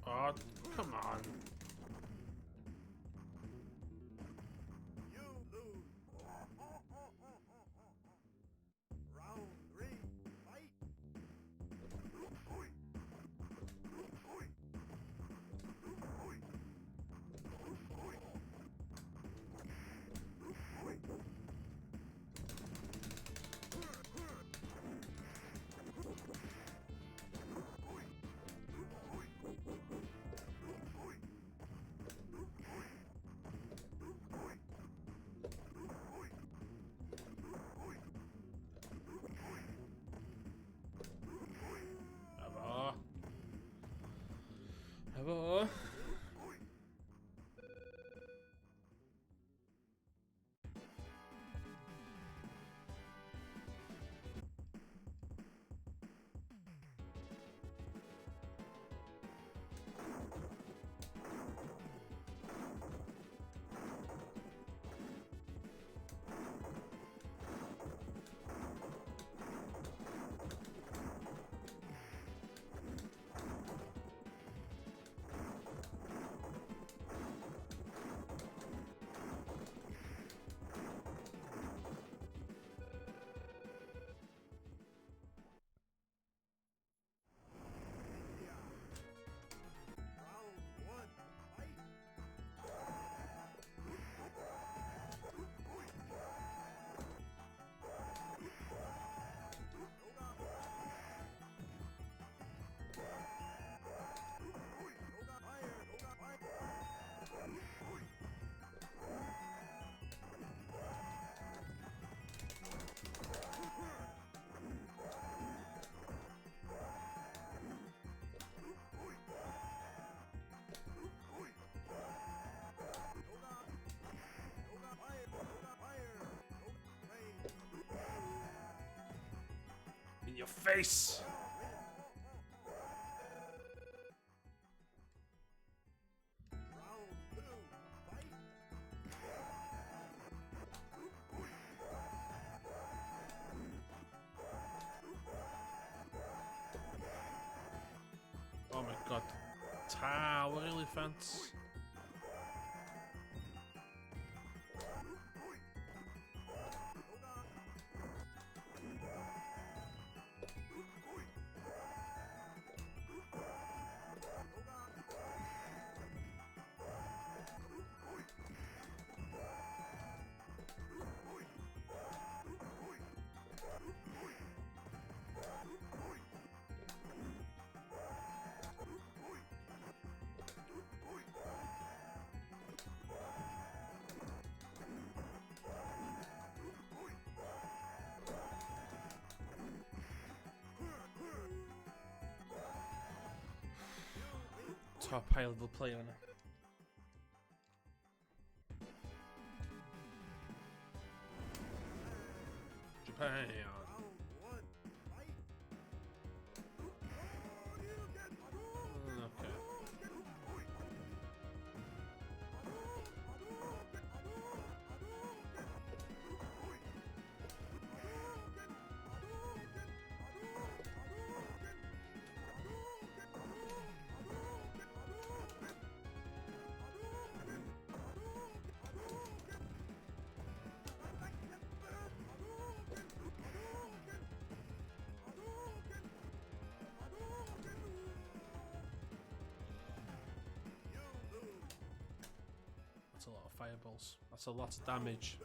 Oh, come on. You lose. Round three, fight! Na fo. Na fo. Round one, fight! In your face! Round two, fight! Oh my God. Tower elephants. Top high level player yna. Japan. Round one, fight! Okay. fireballs. That's a lot of damage.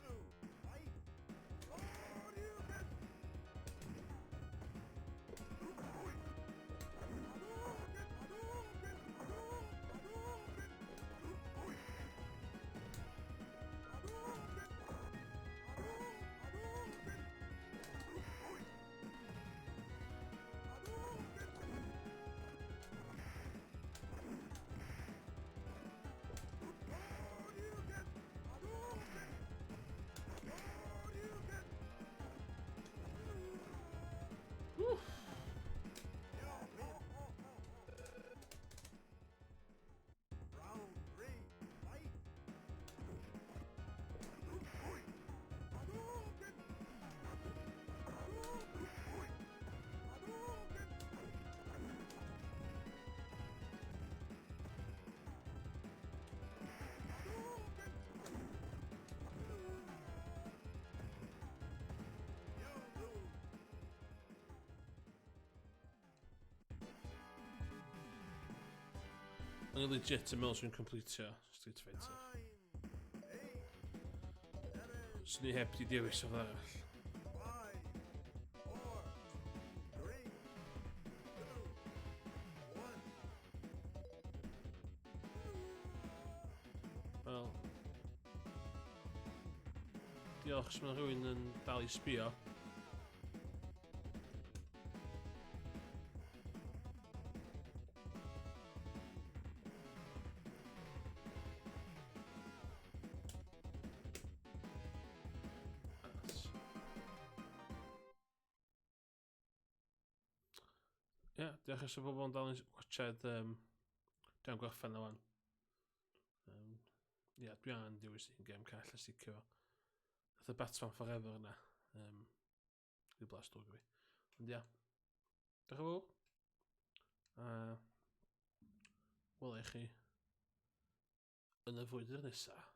O'n i legit yn meddwl sy'n completio Street Fighter. Swn i heb di dewis o arall. Wel... Diolch os mae rhywun yn dal i sbio. Ie, yeah, diolch os y bobl yn dal yn watchad. Dwi'n gorffen na wan. Ie, yeah, dwi angen dewis un gêm call a sticio fo. Nath y Batman Forever yna. Di blas drwg i fi. Ond ia. Diolch yn fawr. A wela i chi yn y frwydr nesaf.